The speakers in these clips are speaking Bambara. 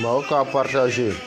Maaw k'a partager.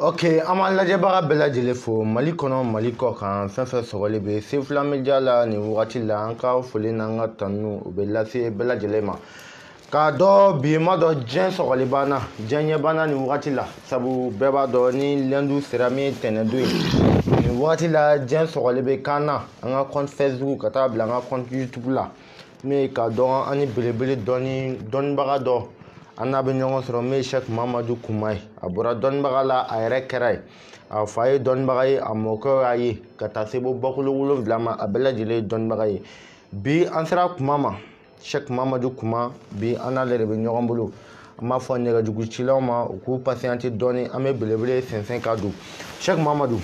Ok, an b'an lajɛbaga bɛɛ lajɛlen fo Mali kɔnɔ, Mali kɔ kan, fɛn fɛn sɔgɔli bɛ Sefula Media la nin wagati la, an ka foli n'an ka tanu o bɛ lase bɛɛ lajɛlen ma. K'a dɔn bi ma dɔn diɲɛ sɔgɔli banna, diɲɛ ɲɛ banna nin wagati la, sabu bɛɛ b'a dɔn ni lundi sera min ye tɛnɛndon ye. Nin wagati la diɲɛ sɔgɔli bɛ kan na, an ka compte Facebook ka taa bila an ka compte YouTube la. Min ye k'a dɔn an ni belebele dɔnnibaga dɔ an n'a bɛ ɲɔgɔn sɔrɔ min ye Cheikh Mamadu Kuma ye. A bɔra dɔnnibaga la, a yɛrɛ kɛra ye, a fa ye dɔnnibaga ye, a mɔkɛ y'a ye, ka taa se bɔkolo 7 ma, a bɛɛ lajɛlen ye dɔnnibaga ye. Bi an sera kuma ma, Cheikh Mamadu Kuma, bi an n'ale de bɛ ɲɔgɔn bolo. An b'a fɔ nɛgɛjugucilaw ma u k'u patiente dɔɔni, an bɛ belebele sɛnsɛn ka don. Cheikh Mamadu,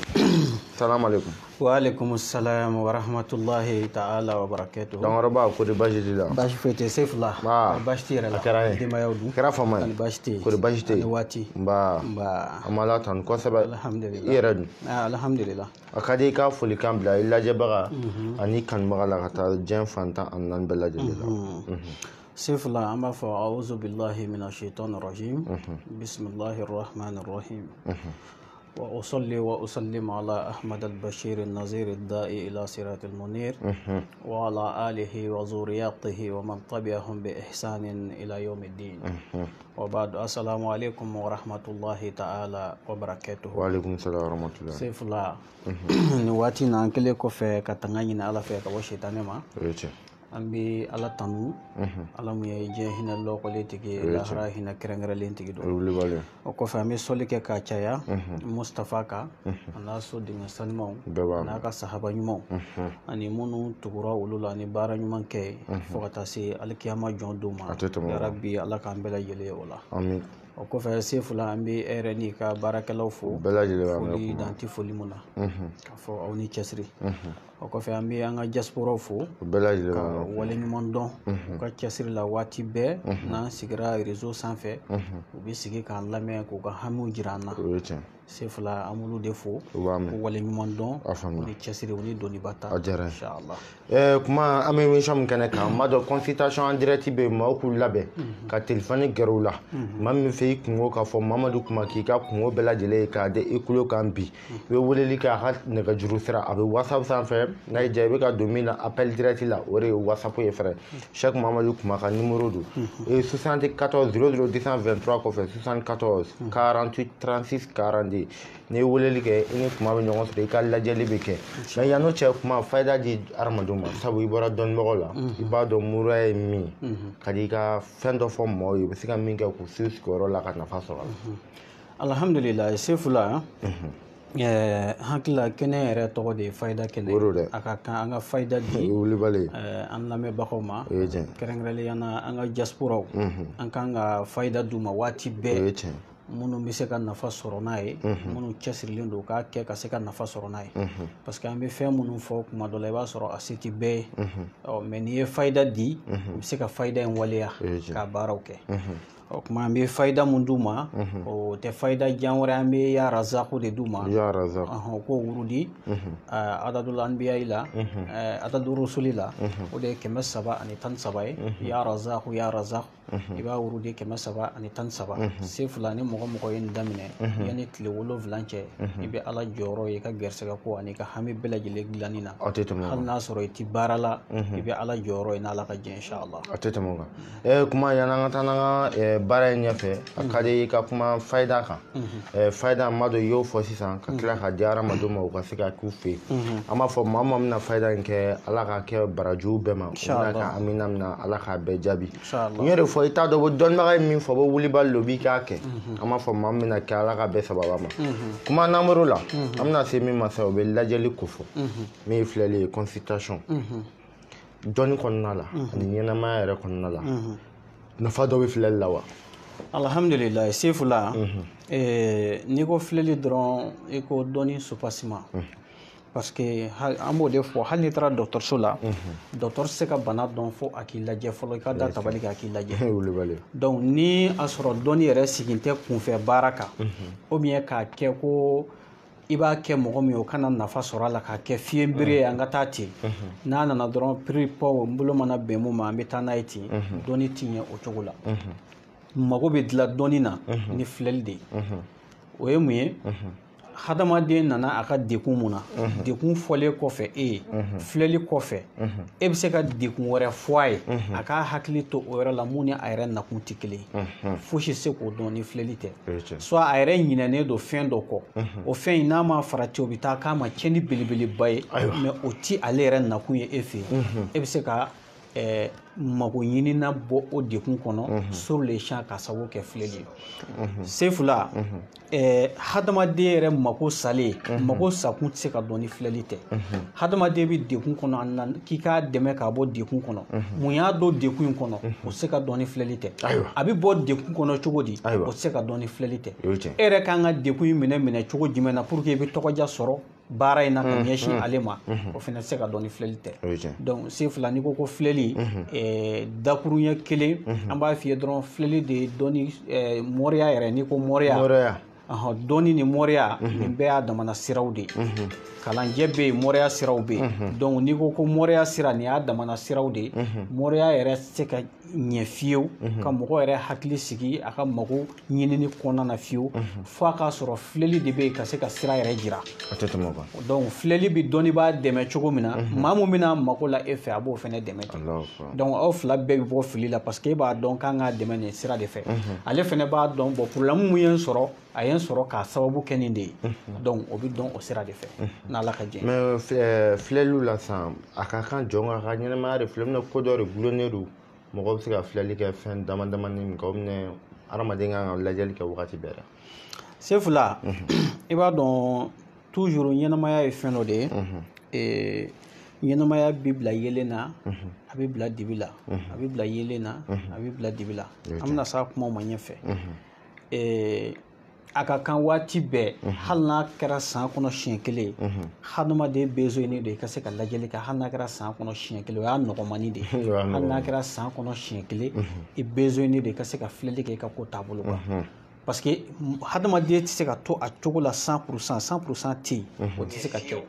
salam aleykum. Wa aleykum salam wa rahmatulahi ta'ala wa barakatuhu. Dankɔrɔba, ko di baasi t'i la? Baasi foyi tɛ Sefula. Nba. Baasi t'i yɛrɛ la. A kɛra n ye. Denbayaw dun? A kɛra fama ye. Ani baasi tɛ yen. Ko di baasi tɛ yen. Ani waati. Nba. Nba. An b'Ala tanu kosɛbɛ. Alhamdulillah. I yɛrɛ dun? Alhamdulillah. A ka di i ka folikan bila i lajɛbaga ani kanubaga la ka taa diɲɛ fan 14 bɛɛ lajɛlen la. Sefula, an b'a fɔ awuzu billahi mina shaitani rajim. Bismillahir rahmanir rahim. Wa usalli wa usallimu ala Ahmad al-Bashir al-Nazir al-Da'i ila sirat al-Munir wa ala alihi wa zuriyatihi wa man tabi'ahum bi ihsanin ila yawmiddin. Wa ba'du, assalamu alaikum wa rahmatullahi ta'ala wa barakatuh. Wa alaikum salam wa rahmatullahi. Sefula, ni waati na an kɛlen kɔfɛ ka tanga ɲini Ala fɛ ka bɔ sitanɛ ma. O ye tiɲɛ. An bɛ Ala tanu, Ala mun ye diɲɛ hinɛ lɔkɔlen tigi ye, lahara hinɛ kɛrɛnkɛrɛnlen tigi don. O ye wulibali ye. O kɔfɛ an bɛ sɔli kɛ k'a caya Mustafa kan, a n'a so denkɛ sanumanw, Bɛɛ b'a a n'a ka sahaba ɲumanw, ani minnu tugura olu la ni baara ɲuman kɛ ye, fo ka taa se alikiyama jɔn don ma. A tɛ tɛmɛ o kan. Yarabi, Ala k'an bɛɛ lajɛlen ye o la. Amin. O kɔfɛ Sefula, an bɛ e yɛrɛ n'i ka baarakɛlaw fo. Bɛɛ lajɛlen b'a mɛn Foli kuma. dan tɛ foli mun na. K'a fɔ aw ni cɛsiri. O kɔfɛ an bɛ an ka diasporaw fo. O bɛɛ lajɛlen b'a Ka mɛn kuma. waleɲuman dɔn u ka cɛsiri la waati bɛɛ. N'an sigira réseau sanfɛ, u bɛ sigi k'an lamɛn, k'u ka hamiw jira an na. O ye tiɲɛ. Sefula, an b'olu de fo. U b'a mɛn. K'u waleɲuman dɔn. A faamuya. U ni cɛsiri, u ni doniba ta. A diyara n ye. Inshallah. Kuma an bɛ émission min kɛnɛ kan, n b'a dɔn consultation en direct bɛ yen, maaw k'u labɛn ka téléphone gɛrɛ u la. Maa min bɛ fɛ fɛ i kungo k'a fɔ Mamadu Kuma k'i ka kungo bɛɛ lajɛlen ye k'a da i kulo kan bi, i bɛ weleli kɛ a ka nɛgɛjuru sira, a bɛ WhatsApp sanfɛ, n'a y'i diya i bɛ ka don min na appel direct la, o de ye WhatsApp ye fɛnɛ. Cheikh Mamadu Kuma ka numéro don 74 00 223 kɔfɛ 74 48 36 42. N'i ye weleli kɛ, i ni Kuma bɛ ɲɔgɔn sɔrɔ, i ka lajɛli bɛ kɛ. Mais yan'o cɛ, Kuma fayida di hadamadenw ma, sabu i bɔra dɔnnibagaw la, i b'a dɔn mura ye min ye, ka di i ka fɛn dɔ fɔ mɔgɔw ye, u bɛ se ka min kɛ k'u se sigiyɔrɔ la ka nafa sɔrɔ a la. Alhamdulilayi, Sefula, hakili la kɛnɛ yɛrɛ tɔgɔ de ye fayida kɛnɛ. A ka kan an ka fayida di an lamɛnbagaw ma, kɛrɛnkɛrɛnnenya la an ka diasporaw, an kan ka fayida d'u ma waati bɛɛ, minnu bɛ se ka nafa sɔrɔ n'a ye, minnu cɛsirilen don k'a kɛ ka se ka nafa sɔrɔ n'a ye, parce que an bɛ fɛn minnu fɔ kuma dɔ la, i b'a sɔrɔ a se tɛ bɛɛ ye. Ɔ mais n'i ye fayida di, i bɛ se ka fayida in waleya k'a baaraw kɛ. O kuma an bɛ fayida mun d'u ma, o tɛ fayida jan wɛrɛ, an bɛ ya razaku de d'u ma. Ya razaku. K'o wurudi adadul anbiya la, adadul rusuli la, o de ye 313 ye. Ya razaku, ya razaku, i b'a wurudi 313. Sefula, ni mɔgɔ ye nin daminɛ yanni tile 7 cɛ, i bɛ Ala jɔyɔrɔ ye i ka gɛrɛsɛgɛ ko ani ka hami bɛɛ lajɛlen dilanni na. Hali n'a sɔrɔ i ti baara la, i bɛ Ala jɔyɔrɔ ye n'Ala ka jɛ, inshallah. A tɛ tɛmɛ o kan. Kuma yan'an ka taa n'an ka baara in ɲɛfɛ, a ka di i ka kuma fayida kan. Fayida n b'a dɔn i y'o fɔ sisan ka tila ka di hadamadenw ma u ka se ka k'u fɛ yen. An b'a fɔ maa o maa bɛna fayida in kɛ, Ala k'a kɛ barajiw bɛɛ ma, u bɛna kɛ amina min na, Ala k'a bɛɛ jaabi. N y'o de fɔ, i t'a dɔn ko dɔnnibaga ye min fɔ, ko wulibali don b'i k'a kɛ. An b'a fɔ maa min bɛna kɛ, Ala ka bɛɛ sababa ma. Kuma namuru la, an bɛna se min ma sisan, o bɛ lajɛli ko fɔ, min ye filɛli ye, consultation. Dɔnni kɔnɔna la ani ɲɛnamaya yɛrɛ kɔnɔna la, nafa dɔ bɛ filɛli la wa? Alhamdulilayi, Sefula, n'i ko filɛli dɔrɔn, i ko dɔnni soubassement. Parce que an b'o de fɔ, hali n'i taara dɔgɔtɔrɔso la, dɔgɔtɔrɔ tɛ se ka bana dɔn fo a k'i lajɛ fɔlɔ, i ka da tabali kan a k'i lajɛ. Donc ni a sɔrɔ dɔnni yɛrɛ sigin tɛ kunfɛ baara kan, ou bien k'a kɛ ko i b'a kɛ mɔgɔ min ye o kana nafa sɔrɔ a la, k'a kɛ fiɲɛbere ye an ka taa ten, n'a nana dɔrɔn prix paw n bolo mana bɛn mun ma an bɛ taa n'a ye ten, dɔnni ti ɲɛ o cogo la. Mago bɛ dilan dɔnni na ni filɛli de ye. O ye mun ye? Hadamaden nana a ka dekun mun na, dekun fɔlen kɔfɛ e ye, filɛli kɔfɛ e bɛ se ka dekun wɛrɛ fɔ a ye, a k'a hakili to o yɔrɔ la mun ni a yɛrɛ nakun tɛ kelen ye. Fosi tɛ se k'o dɔn ni filɛli tɛ. Soit a yɛrɛ ɲinɛnen don fɛn dɔ kɔ, o fɛn in n'a ma farati o bɛ taa k'a ma tiɲɛni belebeleba ye, mais o ti ale yɛrɛ nakun ye e fɛ yen. E bɛ se ka mago ɲinina bɔ o dekun kɔnɔ sur le champ ka sababu kɛ filɛli ye. Sefula, hadamaden yɛrɛ mako salen, mako sakun tɛ se ka dɔn ni filɛli tɛ. Hadamaden bɛ dekun kɔnɔ, a nana k'i k'a dɛmɛ k'a bɔ dekun kɔnɔ, mun y'a don dekun in kɔnɔ, o tɛ se ka dɔn ni filɛli tɛ. A bɛ bɔ dekun kɔnɔ cogo di, o tɛ se ka dɔn ni filɛli tɛ. E yɛrɛ kan ka dekun in minɛ cogo jumɛn na pour que i bɛ tɔgɔja sɔrɔ baara in na ka ɲɛsin ale ma, o fana tɛ se ka dɔn ni filɛli tɛ. Donc Sefula, n'i ko ko filɛli, dakuruɲɛ kelen, an b'a f'i ye dɔrɔn filɛli de ye dɔnni mɔriya yɛrɛ. N'i ko mɔriya, dɔnni ni mɔriya, nin bɛɛ y'a damana siraw de ye. Kalanjɛ bɛ yen, mɔriya siraw bɛ yen. Donc n'i ko ko mɔriya sira, nin y'a damana siraw de ye. Mɔriya yɛrɛ tɛ se ka ɲɛ fiyewu ka mɔgɔ yɛrɛ hakili sigi a ka mago ɲinini kɔnɔna na fiyewu, fo a k'a sɔrɔ filɛli de bɛ yen ka se ka sira yɛrɛ jira. Donc filɛli bɛ dɔnni b'a dɛmɛ cogo min na, maa mun bɛna mago la e fɛ, a b'o fana dɛmɛ ten. Donc aw fila bɛɛ bɛ bɔ fili la, parce que e b'a dɔn k'an k'a dɛmɛ nin sira de fɛ, ale fana b'a dɔn bon problème mun ye n sɔrɔ, a ye n sɔrɔ k'a sababu kɛ nin de ye. Donc o bɛ dɔn o sira de fɛ n'Ala ka jɛ. Mais filɛliw la sisan, a ka kan jɔn ka ɲɛnamaya de filɛ, ko dɔ de gulonnen don, mɔgɔ bɛ se ka filɛli kɛ fɛn dama damani min kan, o minɛ hadamaden kan ka lajɛli kɛ wagati bɛɛ la. Sefula, i b'a dɔn toujours ɲɛnamaya ye fɛn dɔ de ye. Ɲɛnamaya bɛ bila yelen na, a bɛ bila dibi la, a bɛ bila yelen na, a bɛ bila dibi la. An bɛna s'a kumaw ma ɲɛfɛ. A ka kan waati bɛɛ, hali n'a kɛra san kɔnɔ siɲɛ kelen, hadamaden besoin de i ka se ka lajɛli kɛ, hali n'a kɛra san kɔnɔ siɲɛ kelen, o y'a nɔgɔmani de ye. Hali n'a kɛra san kɔnɔ siɲɛ kelen, i besoin de i ka se ka filɛli kɛ i ka ko taabolo kan. Parce que hadamaden tɛ se ka to a cogo la 100% 100% tɛ yen, o tɛ se ka kɛ.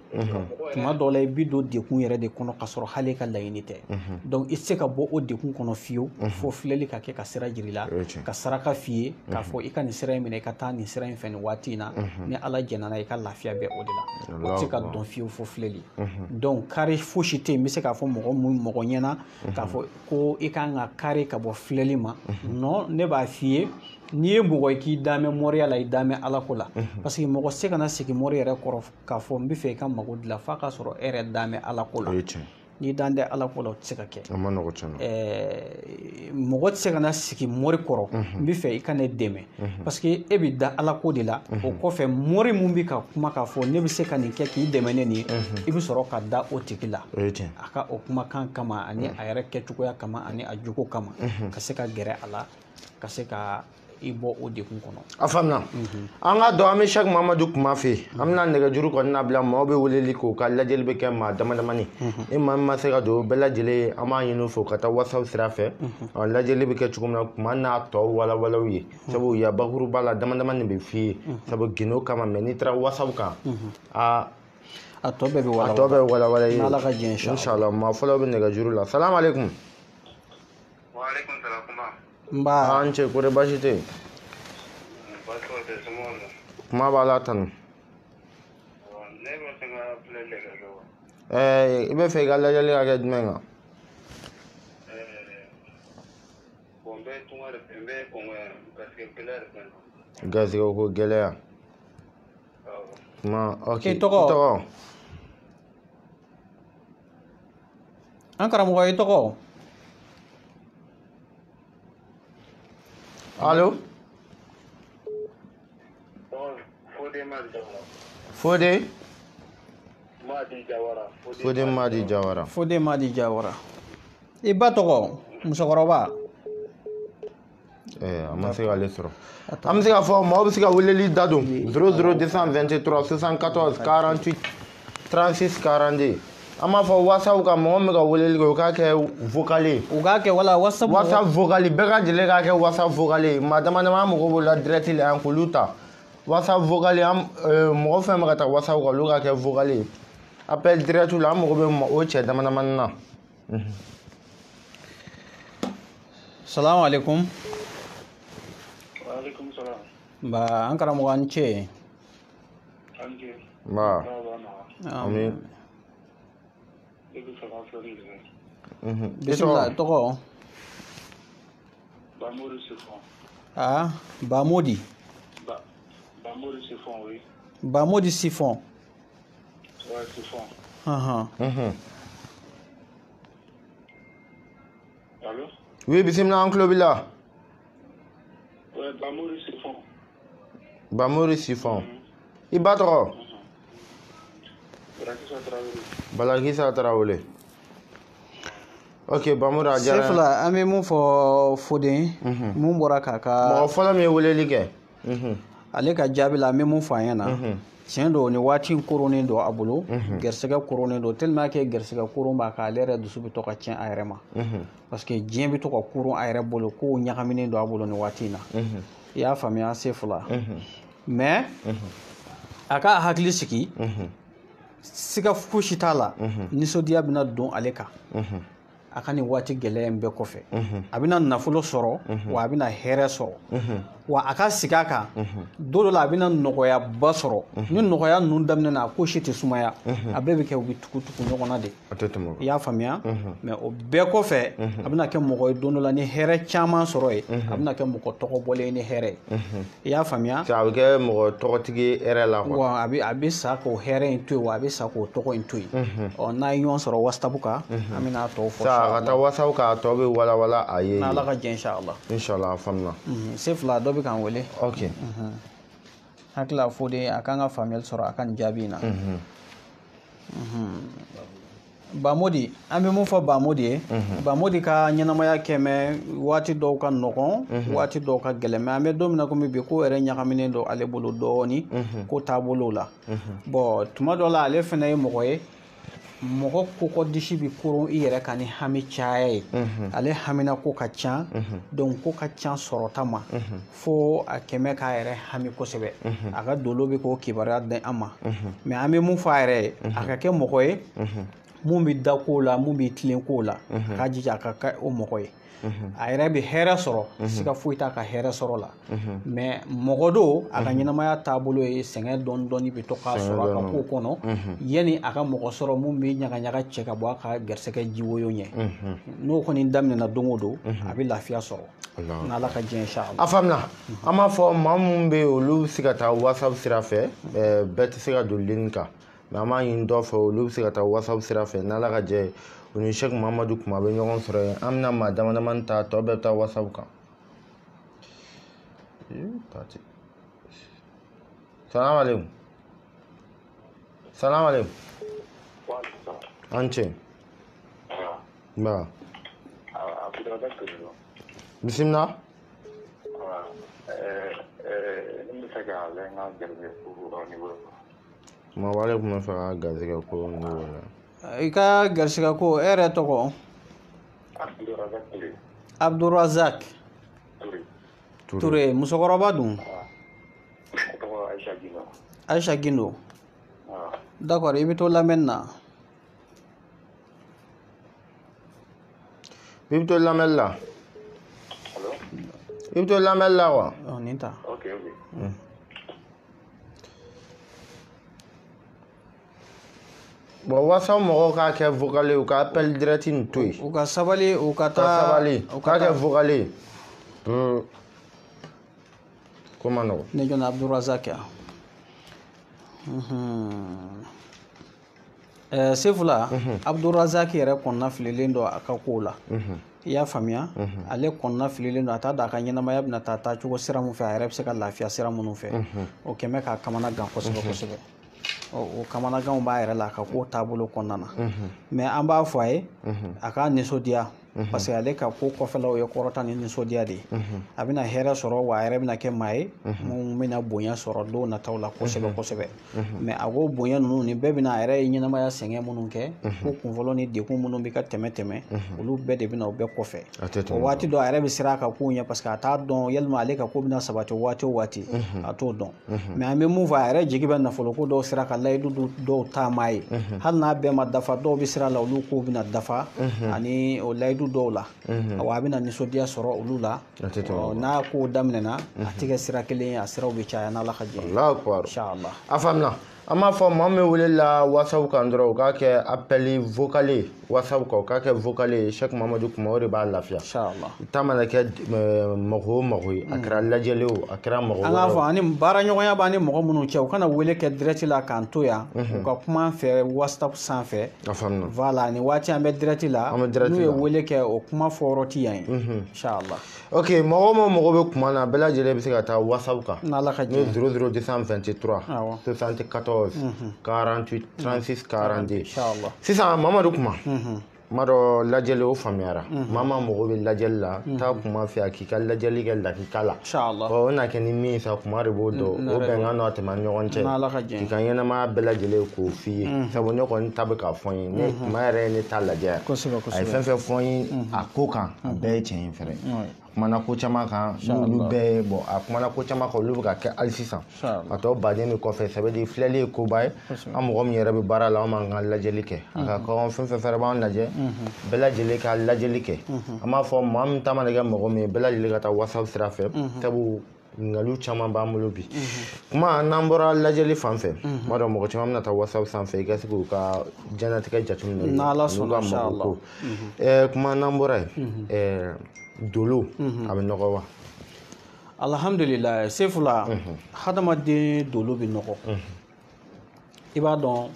Tuma dɔw la i bɛ don degun yɛrɛ de kɔnɔ ka sɔrɔ hali e ka laɲini tɛ. Donc i tɛ se ka bɔ o degun kɔnɔ fiyewu fo filɛli ka kɛ ka sira jira i la, ka saraka f'i ye k'a fɔ i ka nin sira in minɛ, i ka taa nin sira in fɛ nin waati in na, ni Ala jɛnna n'a ye i ka lafiya bɛ o de la. O tɛ se ka dɔn fiyewu fo filɛli. Donc kari fosi tɛ yen n bɛ se k'a fɔ mɔgɔ ɲɛna k'a fɔ ko i kan ka kari ka bɔ filɛli ma. Non, ne b'a f'i ye, n'i ye mɔgɔ ye k'i dan mɛn moriya la, i dan mɛn Ala ko la. Parce que mɔgɔ se kana sigi mori yɛrɛ kɔrɔ k'a fɔ n bɛ fɛ i ka mago dilan f'a ka sɔrɔ e yɛrɛ dan mɛn Ala ko la. N'i dan tɛ Ala ko la, o tɛ se ka kɛ. A ma nɔgɔ tiɲɛ na. Mɔgɔ tɛ se ka na sigi mori kɔrɔ n bɛ fɛ i ka ne dɛmɛ, parce que e bɛ da Ala ko de la. O kɔfɛ mori mun bɛ ka kuma k'a fɔ ne bɛ se ka nin kɛ k'i dɛmɛ ne nin ye, i bɛ sɔrɔ ka da o tigi la, a ka o kumakan kama ani a yɛrɛ kɛcogoya kama ani a jogo kama, ka se ka gɛrɛ a la, ka se ka i bɔ o degun kɔnɔ. A faamuna. An ka dɔn an bɛ Sɛki Mamadu kuma fɛ yen. An bɛna nɛgɛjuru kɔni labila, maaw bɛ weleli k'o ka lajɛli bɛ kɛ maa dama damani. Ni maa min ma se ka don bɛɛ lajɛlen, an b'a ɲini u fɛ u ka taa WhatsApp sira fɛ. Lajɛli bɛ kɛ cogo min na, kuma n'a tɔ walawalaw ye. Sabu ya bakuruba la dama damani bɛ f'i ye. Sabu gindo kama, mɛ n'i taara WhatsApp kan, a tɔ bɛɛ bɛ walawala. A tɔ bɛɛ walawala ye. N'Ala ka jɛn inshallah. Maa fɔlɔ bɛ nɛgɛjuru la. Salamu aleykum. Wa aleykum salam. Nba. An cɛ, kɔri baasi tɛ yen? Kuma b'a la tanu. Ne bɛ fɛ ka filɛli de kɛ wa. I bɛ fɛ i ka lajɛli ka kɛ jumɛn kan? Bon, n bɛ tunga de fɛ, n bɛ Kɔngɔ yan, garisɛgɛ gɛlɛya de fɛ. Garisɛgɛ ko gɛlɛya. Kuma, ok. I tɔgɔ? An karamɔgɔ, i tɔgɔ? Allo? Fode? Madi Jawara. Fode Madi Jawara. Fode Madi Jawara. I ba tɔgɔ? Musokɔrɔba. A ma se k'ale sɔrɔ. An bɛ se k'a fɔ maaw bɛ se ka weleli da don 00 223 74 48 36 42. An b'a fɔ WhatsApp kan, mɔgɔ min bɛ ka weleli kɛ, o k'a kɛ vocal ye. U k'a kɛ wala WhatsApp. WhatsApp vocal, bɛɛ ka jɛlen k'a kɛ WhatsApp vocal ye. Maa dama dama an mago b'o la direct la yan k'olu ta. WhatsApp vocal, an mɔgɔ fɛn bɛ ka taa WhatsApp kan, olu k'a kɛ vocal ye. Appel direct la, an mago bɛ o cɛ dama damani na. Salamu aleykum. Wa aleykum salam. Nba, an karamɔgɔ, an ce. An ce. Nba. Amin. Bisimila, tɔgɔ? Bamori Sifon. Ah, Bamodi. Bamori Sifon, oui. Bamodi Sifon. Ouais, Sifon. Allô? Oui, bisimila, an tulo b'i la. Ouais, Bamori Sifon. Bamori Sifon. I ba tɔgɔ? Balakisa Tarawele. Balakisa Tarawele. Ok, Bamori, a diyara. Sefila, an bɛ mun fɔ Foden, mun bɔra k'a ka. Mɔgɔ fɔlɔ min ye weleli kɛ. Ale ka jaabi la, an bɛ mun fɔ a ɲɛna. Tiɲɛ don, nin waati in koronnen don a bolo, gɛrisigɛ koronnen don, tellement que gɛrisigɛ koron b'a kan, ale yɛrɛ dusu bɛ to ka tiɲɛ a yɛrɛ ma. Parce que diɲɛ bɛ to ka koron a yɛrɛ bolo, kow ɲagaminen don a bolo nin waati in na. I y'a faamuya, Sefila. Mais a k'a hakili sigi. Siga fosi t'a la, nisɔndiya bɛna don ale kan. A ka nin waati gɛlɛya in bɛɛ kɔfɛ, a bɛna nafolo sɔrɔ, wa a bɛna hɛrɛ sɔrɔ, wa a ka sigi a kan don dɔ la, a bɛna nɔgɔyaba sɔrɔ. Ni nɔgɔya ninnu daminɛna, a ko si tɛ sumaya, a bɛɛ bɛ kɛ u bɛ tugu-tugu ɲɔgɔn na de. I y'a faamuya? Mais o bɛɛ kɔfɛ, a bɛna kɛ mɔgɔ ye don dɔ la ni hɛrɛ caman sɔrɔ ye, a bɛna kɛ mɔgɔ tɔgɔ bɔlen ni hɛrɛ ye. I y'a faamuya? A bɛ kɛ mɔgɔ tɔgɔtigi ye hɛrɛ la quoi. Wa a bɛ sa k'o hɛrɛ in to yen, wa a bɛ sa k'o tɔgɔ in to yen. Ɔ, n'a ye ɲɔgɔn sɔrɔ WhatsApp kan, an bɛna a tɔw fɔ. Sa a ka taa WhatsApp kan, a tɔ bɛ walawala a ye. N'Ala ka jɛ, inshallah. Inshallah, a faamuna. Sefila, dɔ bɛ k'an wele. Ok. Hakili la Foden, a kan ka faamuyali sɔrɔ a ka nin jaabi in na. Bamodi, an bɛ mun fɔ Bamodi ye? Bamodi ka ɲɛnamaya kɛmɛ, waati dɔw ka nɔgɔn, waati dɔw ka gɛlɛn, mais an bɛ don min na komi bi, ko yɛrɛ ɲagaminen don ale bolo dɔɔni ko taabolo la. Bon, tuma dɔ la ale fana ye mɔgɔ ye, Mɔgɔ kokɔdisi bɛ koron i yɛrɛ kan ni hami caya ye. Ale hamina ko ka ca, donc ko ka ca sɔrɔta ma fo a kɛmɛ k'a yɛrɛ hami kosɛbɛ. A ka dolo bɛ k'o kibaruya di an ma. Mais an bɛ mun fɔ a yɛrɛ ye, a ka kɛ mɔgɔ ye mun bɛ da ko la, mun bɛ tilen ko la, a ka jija a ka kɛ o mɔgɔ ye. A yɛrɛ bɛ hɛrɛ sɔrɔ, siga foyi t'a ka hɛrɛ sɔrɔ la. Mais mɔgɔ don, a ka ɲɛnamaya taabolo ye sɛgɛn dɔɔni dɔɔni bɛ to k'a sɔrɔ a ka ko kɔnɔ, yanni a ka mɔgɔ sɔrɔ mun bɛ ɲagaɲaga cɛ ka bɔ a ka garisɛgɛ jiwoyo ɲɛ. N'o kɔni daminɛna don o don, a bɛ lafiya sɔrɔ. N'Ala ka diɲɛ inchallah. A faamuna. An b'a fɔ maa minnu bɛ yen, olu bɛ se ka taa WhatsApp sira fɛ, bɛɛ tɛ se ka don ligne kan. Mais an b'a ɲini dɔw fɛ, olu bɛ se ka taa WhatsApp sira fɛ, n'Ala ka jɛ ye. U ni Cheikh Mahamadu Kuma bɛ ɲɔgɔn sɔrɔ yen. An bɛna maa dama damani ta, tɔ bɛɛ bɛ taa WhatsApp kan. Salamu aleykum. Salamu aleykum. An ce. Nba. Bisimila. Kuma wale tun bɛ fɛ ka garisɛgɛ ko ne wele. I ka garisɛgɛ ko, e yɛrɛ tɔgɔ? Abdourazak Touré. Musokɔrɔba dun? Aïcha Gindo. D'accord, i bɛ to lamɛnni na. I bɛ to lamɛnni la. I bɛ to lamɛnni la wa? Nin ta. Ok, ok. Bon, WhatsApp mɔgɔw k'a kɛ vocal ye, u ka appel direct nin to yen. U ka sabali, u ka taa. Sabali, u k'a kɛ vocal ye. Ko ma nɔgɔn. Ne jɔn Abdourazak ya. Sefula, Abdourazak yɛrɛ kɔnɔna fililen don a ka kow la. I y'a faamuya, ale kɔnɔna fililen don, a t'a dɔn a ka ɲɛnamaya bɛna taa taacogo sira mun fɛ, a yɛrɛ bɛ se ka lafiya sira minnu fɛ. O kɛmɛ k'a kamana gan kosɛbɛ kosɛbɛ. O kamanaganw b'a yɛrɛ la a ka ko taabolo kɔnɔna na. Mais an b'a fɔ a ye, a k'a nisɔndiya, parce que ale ka ko kɔfɛlaw ye kɔrɔta ni nisɔndiya de ye. A bɛna hɛrɛ sɔrɔ, wa a yɛrɛ bɛna kɛ maa ye mun bɛna bonya sɔrɔ don nataw la kosɛbɛ kosɛbɛ. Mais a ko bonya ninnu nin bɛɛ bɛna a yɛrɛ ye ɲɛnamaya sɛgɛn minnu kɛ, ko kunfɔlɔ ni degun minnu bɛ ka tɛmɛ tɛmɛ, olu bɛɛ de bɛna o bɛɛ kɔfɛ. O waati dɔ a yɛrɛ bɛ siran a ka kow ɲɛ, parce que a t'a dɔn yalima ale ka ko bɛna sabati waati o waati, a t'o dɔn. Mais an bɛ mun fɔ, a yɛrɛ jigi bɛ nafoloko dɔw sira ka layidu dɔw taama ye, hali n'a bɛɛ ma dafa, dɔw bɛ sira la olu kow bɛna dafa ani o layidu dɔw la, wa a bɛna nisɔndiya sɔrɔ olu la. N'a kow daminɛna, a tɛ kɛ sira kelen ye, a siraw bɛ caya n'Ala ka jɛ ye. Allahu akbar. Inchallah. A faamuna. An b'a fɔ maa min wele la WhatsApp kan dɔrɔn, u k'a kɛ appel vocal ye WhatsApp kan, u k'a kɛ vocal ye. Cheikh Mahamadu Kuma o de b'a lafiya. Inchallah. I ta mana kɛ mɔgɔ o mɔgɔ ye, a kɛra lajɛli o, a kɛra mɔgɔ An k'a fɔ ani baaraɲɔgɔnya b'an ni mɔgɔ minnu cɛ, u kana wele kɛ direct la k'an to yan, u ka kuma an fɛ WhatsApp sanfɛ. A faamuna. Voilà, nin waati an bɛ direct la, An bɛ direct n'u ye la. wele kɛ, o kuma fɔyɔrɔ ti yan ye. Inchallah. Ok, mɔgɔ o mɔgɔ bɛ kuma na, bɛɛ lajɛlen bɛ se ka taa WhatsApp kan. N'Ala ka N'o ye jɛ. 00223 Awɔ. 74 48 36 42. Inchallah. Sisan Mamadu Kuma, n b'a dɔn lajɛli o faamuyara. Maa maa mago bɛ lajɛli la, taa kuma fɛ a k'i ka lajɛli kɛ lakika la. Inchallah. O na kɛ ni min ye sa, kuma de b'o dɔn. O bɛnkan n'o tɛmɛ ni ɲɔgɔn cɛ. N'Ala ka jɛ. K'i ka ɲɛnamaya bɛɛ lajɛlen k'o f'i ye. Sabu ne kɔni ta bɛ k'a fɔ n ye. Ne kuma yɛrɛ ye ne ta lajɛ. Kosɛbɛ, A ye kosɛbɛ. fɛn fɛn fɔ n ye a ko kan, a bɛɛ ye tiɲɛ ye fɛnɛ. A kumana ko caman kan, n'olu bɛɛ ye, bon, a kumana ko caman kan, olu bɛ ka kɛ hali sisan. A tɔ baden de kɔfɛ, ça veut dire filɛli ye koba ye. An mɔgɔ min yɛrɛ bɛ baara la, an b'an ka lajɛli kɛ. A ka kan fɛn fɛn fɛnɛ b'an lajɛ, bɛɛ lajɛlen ka lajɛli kɛ. An b'a fɔ maa min ta mana kɛ mɔgɔ min ye, bɛɛ lajɛlen ka taa WhatsApp sira fɛ, sabu ɲininkaliw caman b'an bolo bi. Kuma n'an bɔra lajɛli fan fɛ, n b'a dɔn mɔgɔ caman bɛna taa WhatsApp sanfɛ, i ka se k'u ka diɲɛlatigɛ jateminɛ. N'Ala N'u ka sɔnna, inchallah. mako ko. Kuma n'an bɔra yen, dolo a bɛ nɔgɔ wa? Alhamdulillah, Sefula, hadamaden dolo bɛ nɔgɔ. I b'a dɔn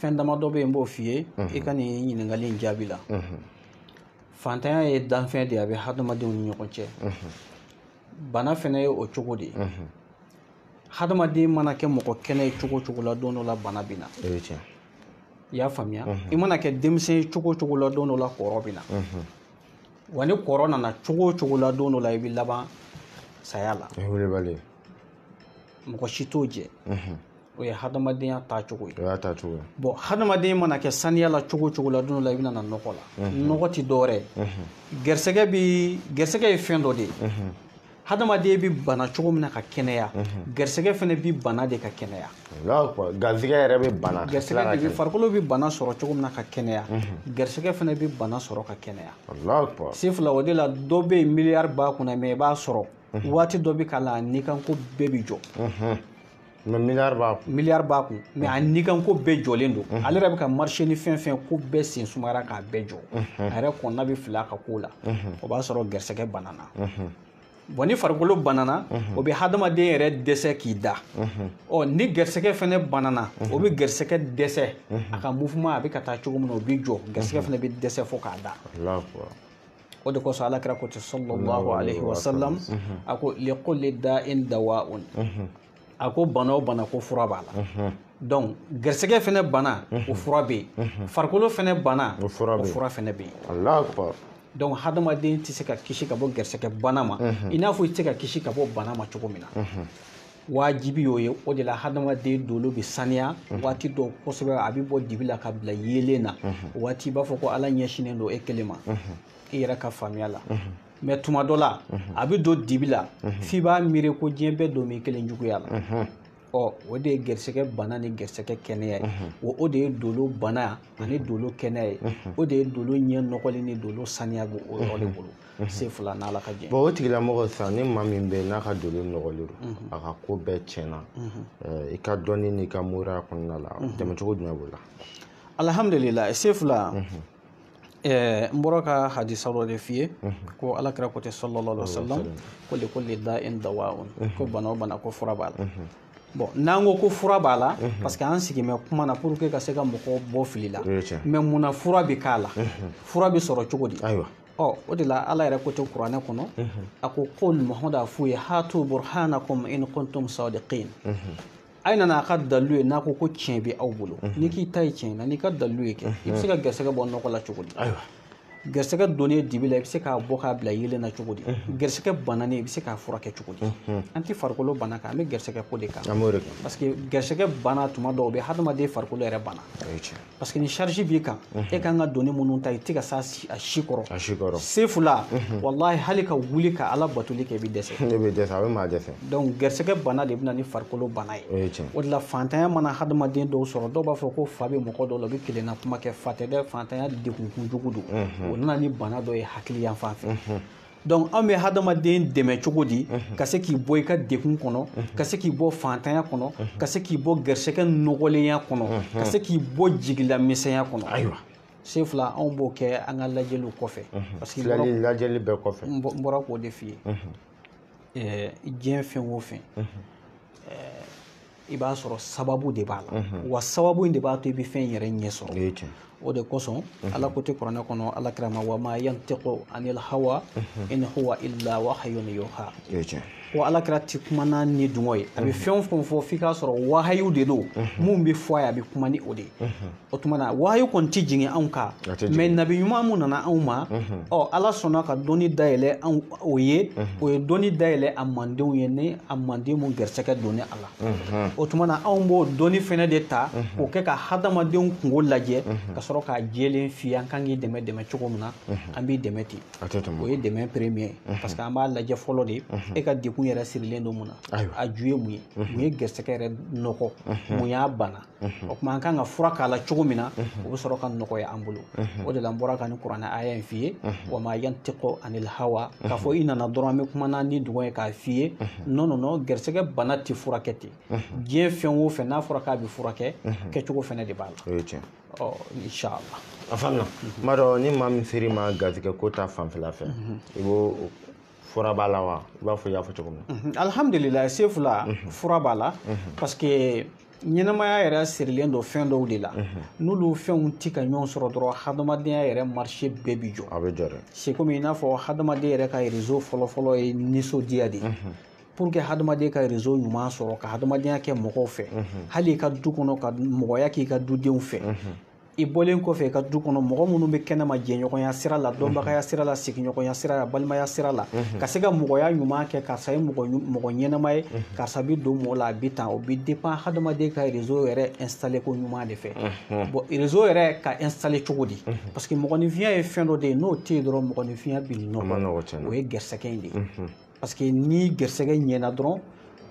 fɛn damadɔ bɛ yen, n b'o f'i ye, i ka nin ɲininkali in jaabi la. Fantanya ye danfɛn de ye, a bɛ hadamadenw ni ɲɔgɔn cɛ. Bana fɛnɛ ye o cogo de ye. Hadamaden mana kɛ mɔgɔ kɛnɛ ye cogo o cogo la, don dɔ la bana bɛ na. O ye tiɲɛ. I y'a faamuya? I mana kɛ denmisɛn ye cogo o cogo la, don dɔ la kɔrɔ bɛ na. Wa ni kɔrɔ nana cogo o cogo la, don dɔ la i bɛ laban saya la. O ye welebali ye. Mɔgɔ si t'o jɛ. O ye hadamadenya taacogo ye. O y'a taacogo ye. Bon, hadamaden mana kɛ saniya la cogo o cogo la, don dɔ la i bɛna na nɔgɔ la. Nɔgɔ ti dɔwɛrɛ ye. Gɛrɛsɛgɛ ye fɛn dɔ de ye. Hadamaden bɛ bana cogo min na ka kɛnɛya, gɛrɛsɛgɛ fɛnɛ bɛ bana de ka kɛnɛya. Garisigɛ yɛrɛ bɛ bana. Gɛrɛsɛgɛ de bɛ farikolo bɛ bana sɔrɔ cogo min na ka kɛnɛya, gɛrɛsɛgɛ fɛnɛ bɛ bana sɔrɔ ka kɛnɛya. Sefula, o de la dɔ bɛ yen miliyari b'a kunna, mais i b'a sɔrɔ waati dɔ bɛ k'a la, a nikanko bɛɛ bɛ jɔ. Mais miliyari b'a kun. Miliyari b'a kun, mais a nikanko bɛɛ jɔlen don. Ale yɛrɛ bɛ ka marché ni fɛn fɛn ko bɛɛ sen sumayara k'a bɛɛ jɔ. A yɛrɛ kɔnɔna bɛ fili a ka ko la. O b'a sɔrɔ gɛrɛsɛgɛ banana. Bon, ni farikolo banana, o bɛ hadamaden yɛrɛ dɛsɛ k'i da. Ɔ, ni gɛrɛsɛgɛ fɛnɛ banana, o bɛ gɛrɛsɛgɛ dɛsɛ. A ka mouvement a bɛ ka taa cogo min na, o bɛ jɔ. Gɛrɛsɛgɛ fɛnɛ bɛ dɛsɛ fo k'a da. O de kosɔn Ala kira ko ten sallallahu alaihi wa sallam, a ko likulli da'in dawa'un. A ko bana o bana ko fura b'a la. Donc gɛrɛsɛgɛ fɛnɛ bana, o fura bɛ yen. Farikolo fɛnɛ bana, o fura fɛnɛ bɛ yen. Donc hadamaden tɛ se ka kisi ka bɔ gɛrɛsɛgɛ bana ma, i n'a fɔ i tɛ se ka kisi ka bɔ bana ma cogo min na. Wajibi y'o ye. O de la hadamaden dolo bɛ saniya waati dɔw kosɛbɛ, a bɛ bɔ dibi la ka bila yeelen na. O waati i b'a fɔ ko Ala ɲɛsinnen don e kelen ma, i yɛrɛ ka faamuya la. Mais tuma dɔ la a bɛ don dibi la f'i b'a miiri ko diɲɛ bɛɛ don b'i kelen juguya la. Ɔ, o de ye gɛrɛsɛgɛ bana ni gɛrɛsɛgɛ kɛnɛya ye. O de ye dolo bana ani dolo kɛnɛya ye. O de ye dolo ɲɛ nɔgɔlen ni dolo saniya b'o o yɔrɔ de bolo. Se fila n'Ala ka jɛ. Bon, o tigilamɔgɔ sisan, ni maa min bɛ yen n'a ka dolo nɔgɔlen don, a ka ko bɛɛ tiɲɛna, i ka dɔnni n'i ka moriya kɔnɔna la, dɛmɛcogo jumɛn b'o la? Alhamdulillah, se fila. N bɔra ka hadisa dɔ de f'i ye ko Ala kira ko ten sallallahu alaihi wa sallam, ko likulli da'in dawa'un, ko bana o bana ko fura b'a la. Bon, n'an ko ko fura b'a la, parce que an sigi bɛ kuma na pour que ka se ka mɔgɔw bɔ fili la. Mais munna fura bɛ k'a la? Fura bɛ sɔrɔ cogo di? Ɔ, o de la Ala yɛrɛ ko ten kuranɛ kɔnɔ, a ko qul Muhamadu a f'u ye hatu burhanakum in kuntum sadiqin. A ye nana a ka dalilu ye n'a ko ko tiɲɛ bɛ aw bolo. N'i k'i ta ye tiɲɛ na, n'i ka dalilu ye kɛ, i bɛ se ka gɛrɛsɛgɛ bɔ nɔgɔ la cogo di? Gɛrɛsɛgɛ donnen dibi la, i bɛ se k'a bɔ k'a bila yeelen na cogo di? Gɛrɛsɛgɛ bananen, i bɛ se k'a furakɛ cogo di? An tɛ farikolo bana kan, an bɛ gɛrɛsɛgɛ ko de kan. Parce que gɛrɛsɛgɛ bana tuma dɔw bɛ hadamaden farikolo yɛrɛ bana. Parce que ni charge b'i kan, e kan ka doni minnu ta, i tɛ ka s'a a si kɔrɔ. Se fila, walahi hali ka wuli ka Ala batoli kɛ, i bɛ dɛsɛ. I bɛ dɛsɛ, a bɛ maa dɛsɛ. Donc gɛrɛsɛgɛ bana de bɛ na ni farikolo bana ye. O de la fantanya mana hadamaden dɔw sɔrɔ, dɔw b'a fɔ ko fa bɛ mɔgɔ dɔw la, u bɛ kelenna kuma kɛ, fa tɛ dɛ, fantanya degun kojugu don. O nana ni bana dɔ ye hakili yan fan fɛ. Donc an bɛ hadamaden dɛmɛ cogo di ka se k'i bɔ i ka degun kɔnɔ, ka se k'i bɔ fantanya kɔnɔ, ka se k'i bɔ gɛrɛsɛgɛ nɔgɔlenya kɔnɔ, ka se k'i bɔ jigilamisɛnya kɔnɔ. Ayiwa, se fila, anw b'o kɛ an ka lajɛliw kɔfɛ. Parce que lajɛli bɛɛ kɔfɛ, n bɔra k'o de f'i ye. Diɲɛ fɛn o fɛn, i b'a sɔrɔ sababu de b'a la. Wa sababu in de b'a to i bɛ fɛn yɛrɛ ɲɛ sɔrɔ. O de kosɔn Ala ko tɛ kuranɛ kɔnɔ, Ala kira ma wa ma yantiqu anil hawa in huwa illa wahyun yuha. Ko Ala kira ti kuma n'a ni dungɔ ye, a bɛ fɛn o fɛn fɔ f'i k'a sɔrɔ wahayu de don, mun bɛ fɔ a ye a bɛ kuma ni o de ye. O tuma na wahayu kɔni ti jigin anw kan, mais nabi ɲuman mun nana anw ma, ɔ, Ala sɔnna ka dɔnni dayɛlɛ anw o ye, o ye dɔnni dayɛlɛ a mandenw ye, ni a manden mun gɛrɛsɛgɛ donnen a la. O tuma na anw b'o dɔnni fɛnɛ de ta k'o kɛ ka hadamadenw kungo lajɛ, ka sɔrɔ k'a jɛlen f'i ye an kan k'i dɛmɛ dɛmɛ cogo min na, an b'i dɛmɛ ten. O ye dɛmɛ premier ye, parce que an b'a lajɛ fɔlɔ de e ka degun yɛrɛ sirilen don mun na, a ju ye mun ye, mun ye gɛrɛsɛgɛ yɛrɛ nɔgɔ, mun y'a bana. O tuma an kan ka fura k'a la cogo min na, o bɛ sɔrɔ ka nɔgɔya an bolo. O de la n bɔra ka ni kuranɛ aya in f'i ye, wa ma yantiqu anil hawa, k'a fɔ i nana dɔrɔn an bɛ kuma n'a ni dungɔ ye k'a f'i ye. Non non non, gɛrɛsɛgɛ bana tɛ furakɛ ten. Diɲɛ fɛn o fɛn n'a fɔra k'a bɛ furakɛ, kɛcogo fɛnɛ de b'a la. Ɔ, inshallah. A faamuna. N b'a dɔn ni maa min ser'i ma garisɛgɛ ko ta fanfɛla fɛ, i b'o fura b'a la wa? I b'a fɔ i y'a fɔ cogo min na. Alhamdulillah, se fila, fura b'a la, parce que ɲɛnamaya yɛrɛ sirilen don fɛn dɔw de la. N'olu fɛnw ti ka ɲɔgɔn sɔrɔ dɔrɔn, hadamadenya yɛrɛ marché bɛɛ bi jɔ. A bɛ jɔ dɛ. C'est comme i n'a fɔ hadamaden yɛrɛ ka réseau fɔlɔfɔlɔ ye nisɔndiya de ye. Pour que hadamaden ka réseau ɲuman sɔrɔ ka hadamadenya kɛ mɔgɔw fɛ, hali i ka du kɔnɔ ka mɔgɔya k'i ka dudenw fɛ, I bɔlen kɔfɛ i ka du kɔnɔ mɔgɔ minnu bɛ kɛnɛma jɛɲɔgɔnya sira la, dɔnbagaya sira la, sigiɲɔgɔnya sira la, balimaya sira la, ka se ka mɔgɔya ɲuman kɛ, karisa ye mɔgɔ ɲɛnama ye, karisa bɛ don mɔgɔ la, a bɛ tan, o bɛ dépend hadamaden ka réseau yɛrɛ installé ko ɲuman de fɛ. Bon, réseau yɛrɛ ka installé cogo di? Parce que mɔgɔninfinya ye fɛn dɔ de ye, n'o tɛ yen dɔrɔn mɔgɔninfinya bɛ nɔgɔ, o ye gɛrɛsɛgɛ in de ye. Parce que ni gɛrɛsɛgɛ ɲɛna dɔrɔn,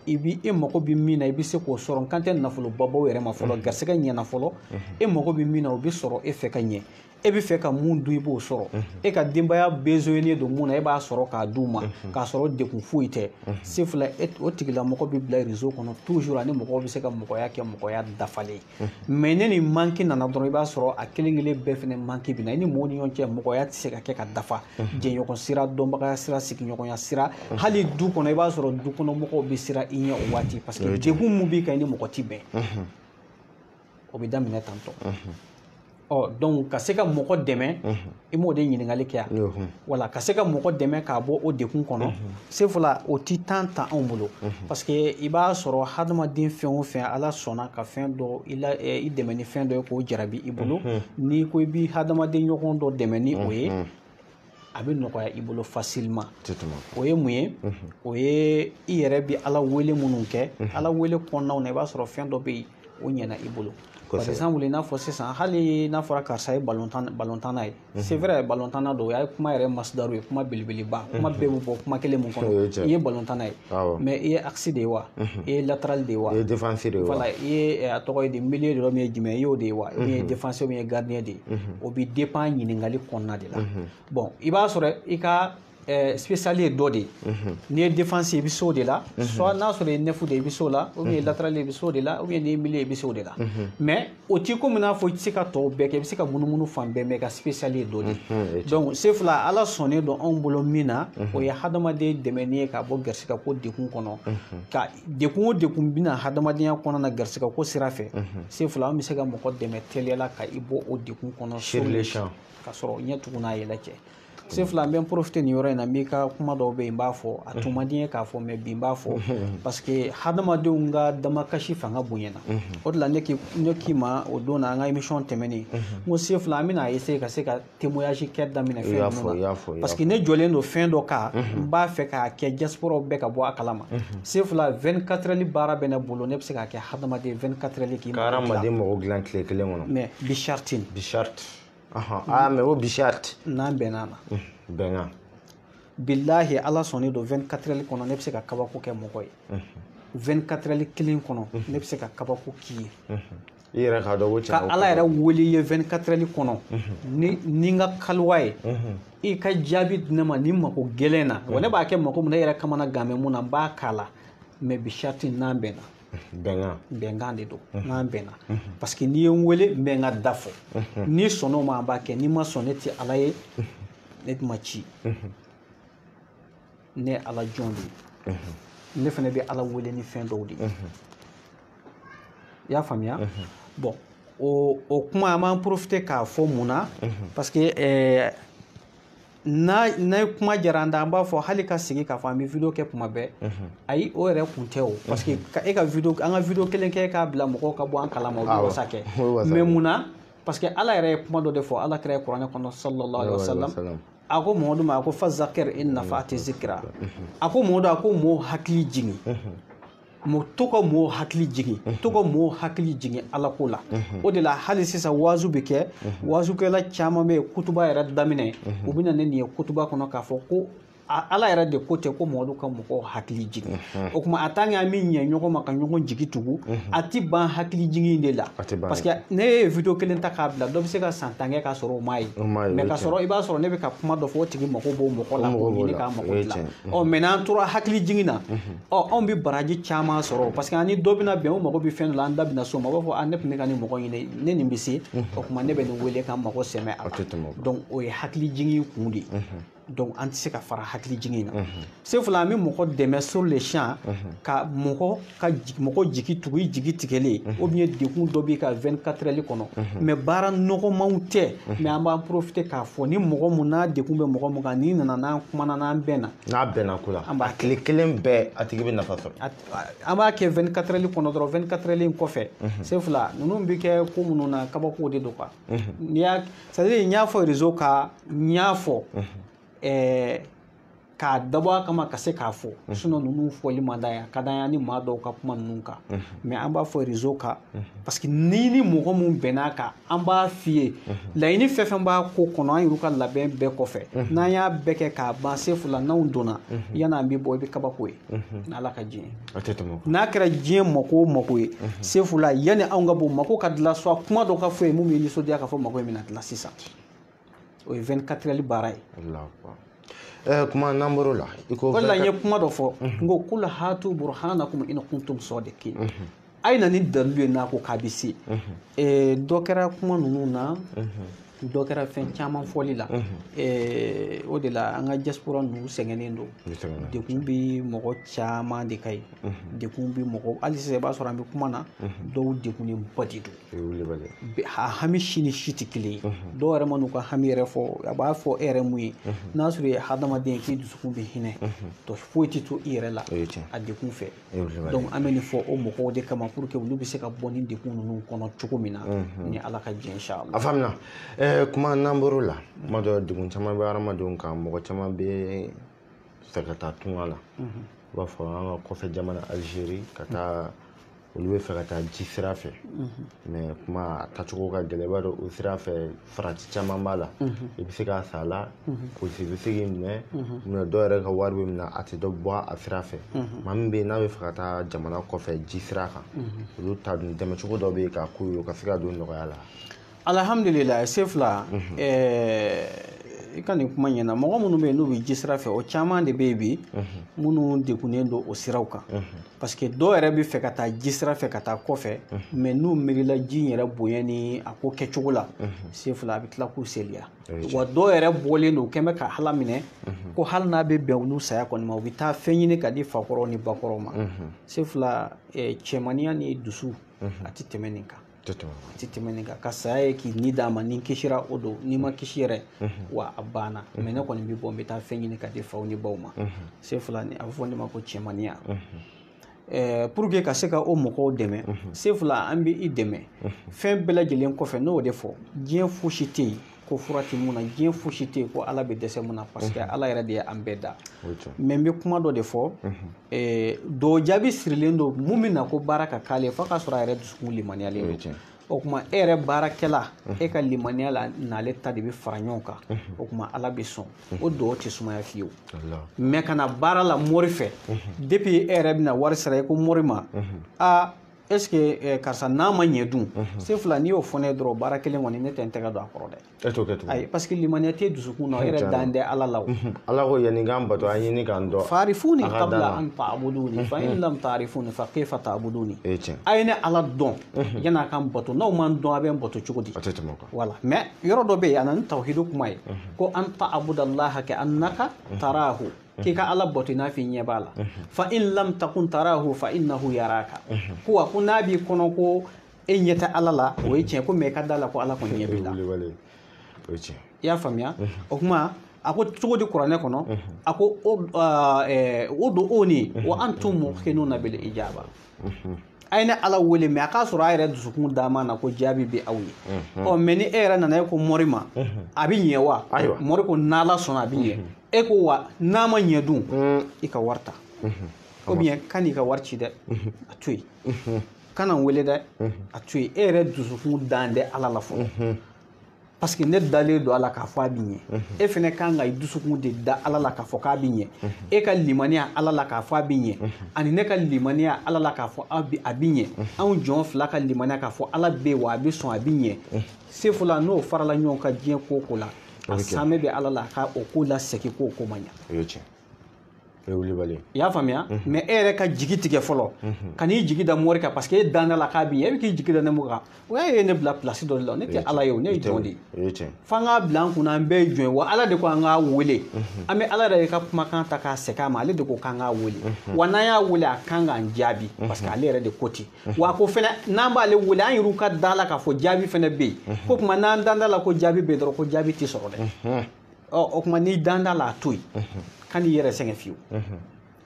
i bi e mago bɛ min na i bɛ se k'o sɔrɔ. N kan tɛ nafolo babaw yɛrɛ ma fɔlɔ, garisigɛ ɲɛna fɔlɔ, e mago bɛ min na o bɛ sɔrɔ e fɛ ka ɲɛ, e bɛ fɛ ka mun dun i b'o sɔrɔ, e ka denbaya besoin don mun na e b'a sɔrɔ k'a d'u ma, k'a sɔrɔ degun foyi tɛ. Sefila o tigilamɔgɔ bɛ bila réseau kɔnɔ toujours, ani mɔgɔw bɛ se ka mɔgɔya kɛ mɔgɔya dafalen. Mais ne ni manque nana dɔrɔn, i b'a sɔrɔ a kelen kelen bɛɛ fɛnɛ manque bɛ na i ni mɔgɔw ni ɲɔgɔn cɛ, mɔgɔya tɛ se ka kɛ ka dafa, jɛɲɔgɔn sira, dɔnbagaya sira, sigiɲɔgɔnya sira, hali du kɔnɔ i b'a sɔrɔ du kɔnɔ mɔgɔw bɛ siran i ɲɛ o waati, parce que degun mun b'i kan i ni mɔgɔ ti bɛn, o bɛ daminɛ tantɔ. Ɔ donc ka se ka mɔgɔ dɛmɛ, i m'o de ɲininkali kɛ yan, wala ka se ka mɔgɔ dɛmɛ k'a bɔ o degun kɔnɔ, sefula o ti tan ta anw bolo. Parce que i b'a sɔrɔ hadamaden fɛn o fɛn Ala sɔnna ka fɛn dɔ i la, i dɛmɛ ni fɛn dɔ ye k'o jarabi i bolo, n'i ko i bi hadamaden ɲɔgɔn dɔ dɛmɛ ni o ye, a bɛ nɔgɔya i bolo facilement. O ye mun ye? O ye i yɛrɛ bi Ala wele minnu kɛ, Ala wele kɔnɔnaw na i b'a sɔrɔ fɛn dɔ bɛ yen o ɲɛna i bolo. Par exemple, i n'a fɔ sisan, hali n'a fɔra karisa ye balontanna ye, c'est vrai balontanna don, o y'a kuma yɛrɛ masidaru ye, kuma belebeleba, kuma bɛɛ bɛ bɔ kuma kelen mun kɔnɔ, i ye balontanna ye, mais i ye axe de ye wa, i ye latéral de ye wa, i ye défenseur de ye wa, voilà, i ye a tɔgɔ ye di milieu de min ye jumɛn, i y'o de ye wa, i ye défenseur min ye gardien de ye, o bɛ dépend ɲininkali kɔnɔna de la. Bon, i b'a sɔrɔ i ka spécial ye dɔ de ye, n'i ye défense i bɛ se o de la, soit n'a sɔrɔ i ye neuf de ye i bɛ se o la, ou bien latéral i bɛ se o de la, ou bien n'i ye milieu i bɛ se o de la. Mais o t'i komi n'a fɔ i tɛ se ka tɔw bɛɛ kɛ, i bɛ se ka munumunu fan bɛɛ, mais ka spécial ye dɔ de ye. Donc sefila Ala sɔnnen don anw bolo min na, o ye hadamaden dɛmɛni ye k'a bɔ garisigɛ ko degun kɔnɔ, ka degun o degun bɛna hadamadenya kɔnɔ na garisigɛ ko sira fɛ, sefila an bɛ se ka mɔgɔ dɛmɛ teliya la ka i bɔ o degun kɔnɔ k'a sɔrɔ ɲɛ tugun n'a yɛlɛ cɛ. Sefila n bɛ n profiter nin yɔrɔ in na, n b'i ka kuma dɔw bɛ yen n b'a fɔ, a tun man di n ye k'a fɔ mais bi n b'a fɔ, parce que hadamadenw ka damakasi fanga bonyana. O de la ne k'i ma o don na an ka émission tɛmɛnen, n ko sefila an bɛna essayer ka se ka témoignage kɛ daminɛ fɛn ninnu na, parce que ne jɔlen don fɛn dɔ kan, n b'a fɛ k'a kɛ diaspora bɛɛ ka bɔ a kalama. Sefila 24 heures baara bɛ ne bolo, ne bɛ se k'a kɛ hadamaden 24 heures k'i ka hadamaden mɔgɔ dilan tile kelen kɔnɔ, mais bi charte bi charte. Ah, mais o bi charte n'an bɛnna na bɛnna bilahi Ala sɔnnen don 24 heures kɔnɔ ne bɛ se ka kabako kɛ mɔgɔ ye, 24 heures kelen kɔnɔ ne bɛ se ka kabako k'i ye, i yɛrɛ k'a dɔn ko ka Ala yɛrɛ wele i ye 24 heures kɔnɔ ni n ka kaliwa ye, i ka jaabi di ne ma ni mako gɛlɛn na, wa ne b'a kɛ mako min na e yɛrɛ kamana gan bɛ mun na n b'a k'a la, mais bi charte n'an bɛnna. Bɛnkan de don n'an bɛnna, parce que n'i ye n wele n bɛ n ka da fɔ, n'i sɔnn'o ma an b'a kɛ, n'i ma sɔn ne tɛ Ala ye, ne ma ci, ne ye Ala jɔn de ye, ne fana bɛ Ala wele ni fɛn dɔw de ye, i y'a faamuya. Bon, o kuma an b'an profiter k'a fɔ mun na, parce que n'a ye kuma diyara an da, an b'a fɔ hali ka sigi k'a fɔ an bɛ vidéo kɛ kuma bɛɛ, ayi o yɛrɛ kun tɛ o, parce que e ka vidéo, an ka vidéo kelen kɛ k'a bila mɔgɔw ka bɔ an kalama, o bɛ wasa kɛ. Mais mun na? Parce que Ala yɛrɛ ye kuma dɔ de fɔ, Ala kira ye kuranɛ kɔnɔ sallallahu alaihi wa sallam, a ko Mamadu ma, a ko fazakir in nafa'ati zikra, a ko Mamadu, a ko mɔgɔw hakili jigin, to ka mɔgɔw hakili jigin, to ka mɔgɔw hakili jigin Ala ko la. O de la hali sisan waazu bɛ kɛ, waazukɛla caman bɛ yen kutuba yɛrɛ daminɛ, u bɛ na ni nin ye kutuba kɔnɔ k'a fɔ ko Ala yɛrɛ de ko tɛ ko Mamadu ka mɔgɔw hakili jigin. O tuma a tant que an bɛ ɲɛ ɲɔgɔn ma ka ɲɔgɔn jigi tugu, a ti ban hakili jigin de la, parce que ne ye vidéo kelen ta k'a bila, dɔ bɛ se ka san 10 kɛ k'a sɔrɔ o m'a ye, mais k'a sɔrɔ i b'a sɔrɔ ne bɛ ka kuma dɔ fɔ o tigi mako b'o mɔgɔ la k'o ɲini k'a mako dilan. Ɔ mais n'an tora hakili jigin na, ɔ anw bɛ baraji caman sɔrɔ, parce que ani dɔ bɛna bɛn o mako bɛ fɛn dɔ la, an da bɛna s'o ma, o b'a fɔ a ne tun bɛ ka nin mɔgɔ ɲini, ne nin bɛ se, o tuma ne bɛ nin wele ka mako sɛmɛ a la. Donc o ye hakili jigin kun de ye. Donc an tɛ se ka fara hakili jigin na. Sefula an bɛ mɔgɔ dɛmɛ sur le champ ka mɔgɔ jigi tugu i jigi tigɛlen ou bien degun dɔ b'i ka 24 heures kɔnɔ mais baara nɔgɔmanw tɛ mais an b'an profiter k'a fɔ ni mɔgɔ mun n'a degun bɛ mɔgɔ mun kan n'i nana n'an kumana n'an bɛnna. N'a bɛnna ko la. An b'a tile kelen bɛɛ a tigi bɛ nafa sɔrɔ. An b'a kɛ 24 heures kɔnɔ dɔrɔn 24 heures in kɔfɛ. Sefula ninnu bɛ kɛ ko minnu na kabako de don quoi. N'i y'a c'est à dire n y'a fɔ réseau kan n y'a fɔ. K'a dabɔ a kama ka se k'a fɔ sinon ninnu fɔli man d'an ye a ka d'an ye ni maa dɔw ka kuma ninnu kan mais an b'a fɔ réseau kan parce que ni mɔgɔ mun bɛnn'a kan an b'a f'i ye laɲini fɛn fɛn b'a ko kɔnɔ an yɛrɛ ka labɛn bɛɛ kɔfɛ n'an y'a bɛɛ kɛ k'a ban Sefula n'anw donna yan'an bɛ bɔ i bɛ kabako ye n'Ala ka diɲɛ n'a kɛra diɲɛ mako o mako ye Sefula yanni anw ka bɔ mako ka dilan soit kuma dɔ ka fɔ ye mun b'i nisɔndiya k'a fɔ mako in bɛna dilan sisan o ye 24 heures baara ye. Kuma n'an bɔr'o la i ko. O de la n ye kuma dɔ fɔ n ko kul hatu burhanakum in kuntum sadiqin a ye na ni dalilu ye n'a ko k'a bɛ se. Dɔ kɛra kuma ninnu na dɔ kɛra fɛn caman fɔli la o de la an ka diaspora ninnu sɛgɛnnen don degun bɛ mɔgɔ caman de ka ye degun bɛ mɔgɔ hali sisan i b'a sɔrɔ an bɛ kuma na dɔw degunnenba de don a hami si ni si tɛ kelen ye dɔw yɛrɛ ma n'u ka hami yɛrɛ fɔ a b'a fɔ e yɛrɛ mun ye n'a sɔrɔ i ye hadamaden k'i dusukun bɛ hinɛ tɔ foyi tɛ to i yɛrɛ la a degun fɛ donc an bɛ nin fɔ o mɔgɔw de kama pour que olu bɛ se ka bɔ ni degun ninnu kɔnɔ cogo min na ni Ala ka jɛ inchallah. A faamuna. Kuma n'an bɔr'o la kuma dɔ degun caman bɛ hadamadenw kan mɔgɔ caman bɛ fɛ ka taa tunga la u b'a fɔ an ka kɔfɛ jamana Algérie ka taa olu bɛ fɛ ka taa ji sira fɛ mais kuma a taacogo ka gɛlɛn i b'a dɔn o sira fɛ farati caman b'a la i bɛ se k'a sa a la polisi bɛ se k'i minɛ mais dɔw yɛrɛ ka wari bɛ minɛ a tɛ dɔ bɔ a sira fɛ maa min bɛ yen n'a bɛ fɛ ka taa jamana kɔfɛ ji sira kan olu ta dun dɛmɛcogo dɔ bɛ yen k'a k'u ye u ka se ka don nɔgɔya la. Alhamdulillah Sefula i ka nin kuma ɲɛna mɔgɔ minnu bɛ yen n'u bɛ ji sira fɛ o caman de bɛ yen bi minnu degunnen don o siraw kan parce que dɔw yɛrɛ bɛ fɛ ka taa ji sira fɛ ka taa kɔfɛ mais n'u miirila ji in yɛrɛ bonya ni a ko kɛcogo la Sefula a bɛ tila k'u seliya wa dɔw yɛrɛ bɔlen don u kɛn bɛ ka hala minɛ ko hali n'a bɛ bɛn olu saya kɔni ma u bɛ taa fɛn ɲini ka di fakɔrɔw ni bakɔrɔw ma Sefula cɛmaniya ni dusu a tɛ tɛmɛ nin kan. A tɛ tɛmɛ nin kan ka saya ye k'i ni d'a ma ni kisira o don n'i ma kisi yɛrɛ wa a banna mais ne kɔni bɛ bɔ n bɛ taa fɛn ɲini ka di faw ni baw ma Sefula ni a bɛ fɔ ne ma ko cɛmaniya pour que ka se ka o mɔgɔw dɛmɛ Sefula an bɛ i dɛmɛ fɛn bɛɛ lajɛlen kɔfɛ n'o de fɔ diɲɛ fosi tɛ yen ko fura tɛ mun na diɲɛ fosi tɛ yen ko Ala bɛ dɛsɛ mun na parce que Ala yɛrɛ de ye an bɛɛ da mais n bɛ kuma dɔ de fɔ dɔw jaabi sirilen don mun bɛ na ko baara ka k'ale f'a ka sɔrɔ a yɛrɛ dusukun limaniyalen don o tuma e yɛrɛ baarakɛla e ka limaniya la n'ale ta de bɛ fara ɲɔgɔn kan o tuma Ala bɛ sɔn o dɔw tɛ sumaya fiyewu mais ka na baara la mori fɛ depuis e yɛrɛ bɛna wari sara i ko mori ma aa est-ce que karisa n'a ma ɲɛ dun Sefula n'i y'o fɔ ne ye dɔrɔn baara kelen kɔni ne tɛ n tɛgɛ don a kɔrɔ dɛ. E t'o kɛ tuguni. Ayi parce que limaniya tɛ dusukun na o yɛrɛ dan tɛ Ala la o. Ala ko yanni k'an bato an ɲini k'an dɔn. Farifuni qabla an ta'buduni fa in lam ta'rifuni fa kayfa ta'buduni. E tiɲɛ. A ye ne Ala dɔn yan'a k'an bato n'aw m'an dɔn a bɛ n bato cogo di. A tɛ tɛmɛ o kan. Voilà mais yɔrɔ dɔ bɛ yen a nana ni tawhidu kuma ye ko an ta'budallaha ka'annaka tarahu. K'i ka Ala bato i n'a fɔ i ɲɛ b'a la fa in lam takun tarahu fa innahu yaraka ko wa ko n'a b'i kɔnɔ ko e ɲɛ tɛ Ala la o ye tiɲɛ ko mais i ka da la ko Ala kɔni ɲɛ b'i la o ye tiɲɛ i y'a faamuya o kuma a ko cogo di kuranɛ kɔnɔ a ko o don o ni wa antum muqinuna bil ijaba a ye ne Ala wele mais a k'a sɔrɔ a yɛrɛ dusukun d'a na ko jaabi bɛ aw ye ɔ mais ni e yɛrɛ nana e ko mori ma a bɛ ɲɛ wa mori ko n'Ala sɔnna a bɛ ɲɛ e ko wa n'a ma ɲɛ dun i ka wari ta ou bien kan'i ka wari ci dɛ a to yen kana n wele dɛ a to yen e yɛrɛ dusukun dan tɛ Ala la fɔlɔ parce que ne dalen don a la k'a fɔ a bɛ ɲɛ e fɛnɛ kan ka i dusukun de da Ala la k'a fɔ k'a bɛ ɲɛ e ka limaniya Ala la k'a fɔ a bɛ ɲɛ ani ne ka limaniya Ala la k'a fɔ a bɛ ɲɛ anw jɔn fila ka limaniya k'a fɔ Ala bɛ yen wa a bɛ sɔn a bɛ ɲɛ Sefula n'o farala ɲɔgɔn kan diɲɛ ko o ko la a sanmɛ bɛ Ala la a ka o ko lasegin k'o ko ma ɲɛ. I y'a faamuya? Mais e yɛrɛ ka jigi tigɛ fɔlɔ, ka n'i jigi da mori kan, parce que e dan la k'a b'i ɲɛ, e bɛ k'i jigi da ne mun kan? O y'a ye ne bila place dɔ de la, ne tɛ Ala ye o, ne ye jɔn de ye. F'an k'a bila an kunna, an bɛɛ ye jɔn ye, wa Ala de ko an k'a wele. An bɛ Ala yɛrɛ ka kumakan ta k'a sɛgɛn a ma, ale de ko k'an k'a wele. Wa n'an y'a wele, a kan k'an jaabi, parce que ale yɛrɛ de ko ten. Wa a ko fɛnɛ n'an b'ale wele, an yɛrɛw ka da la k'a fɔ jaabi fɛnɛ bɛ yen. Ko tuma n'an dan da la ko jaabi bɛ yen dɔrɔn, ko jaabi tɛ sɔrɔ dɛ. Ɔ o tuma n'i dan da la, a to yen. Kan'i yɛrɛ sɛgɛn fiyewu,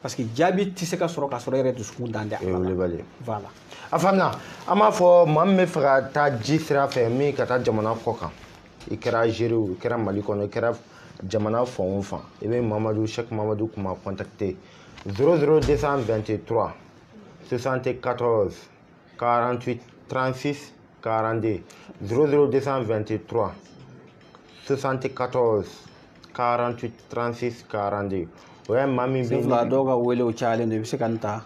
parce que jaabi tɛ se ka sɔrɔ k'a sɔrɔ e yɛrɛ dusukun dan tɛ a la. Voilà. A faamuna. An b'a fɔ maa min bɛ fɛ ka taa ji sira fɛ, min ka taa jamana kɔ kan, i kɛra Algérie o, i kɛra Mali kɔnɔ, i kɛra jamana fan o fan, i bɛ Mamadu Cheikh Mamadu Kuma contacter 00223 74 48 36 42, 00223 74 48 36 42. O ye maa min bɛ fila dɔw ka wele o cayalen don, i bɛ se ka nin ta.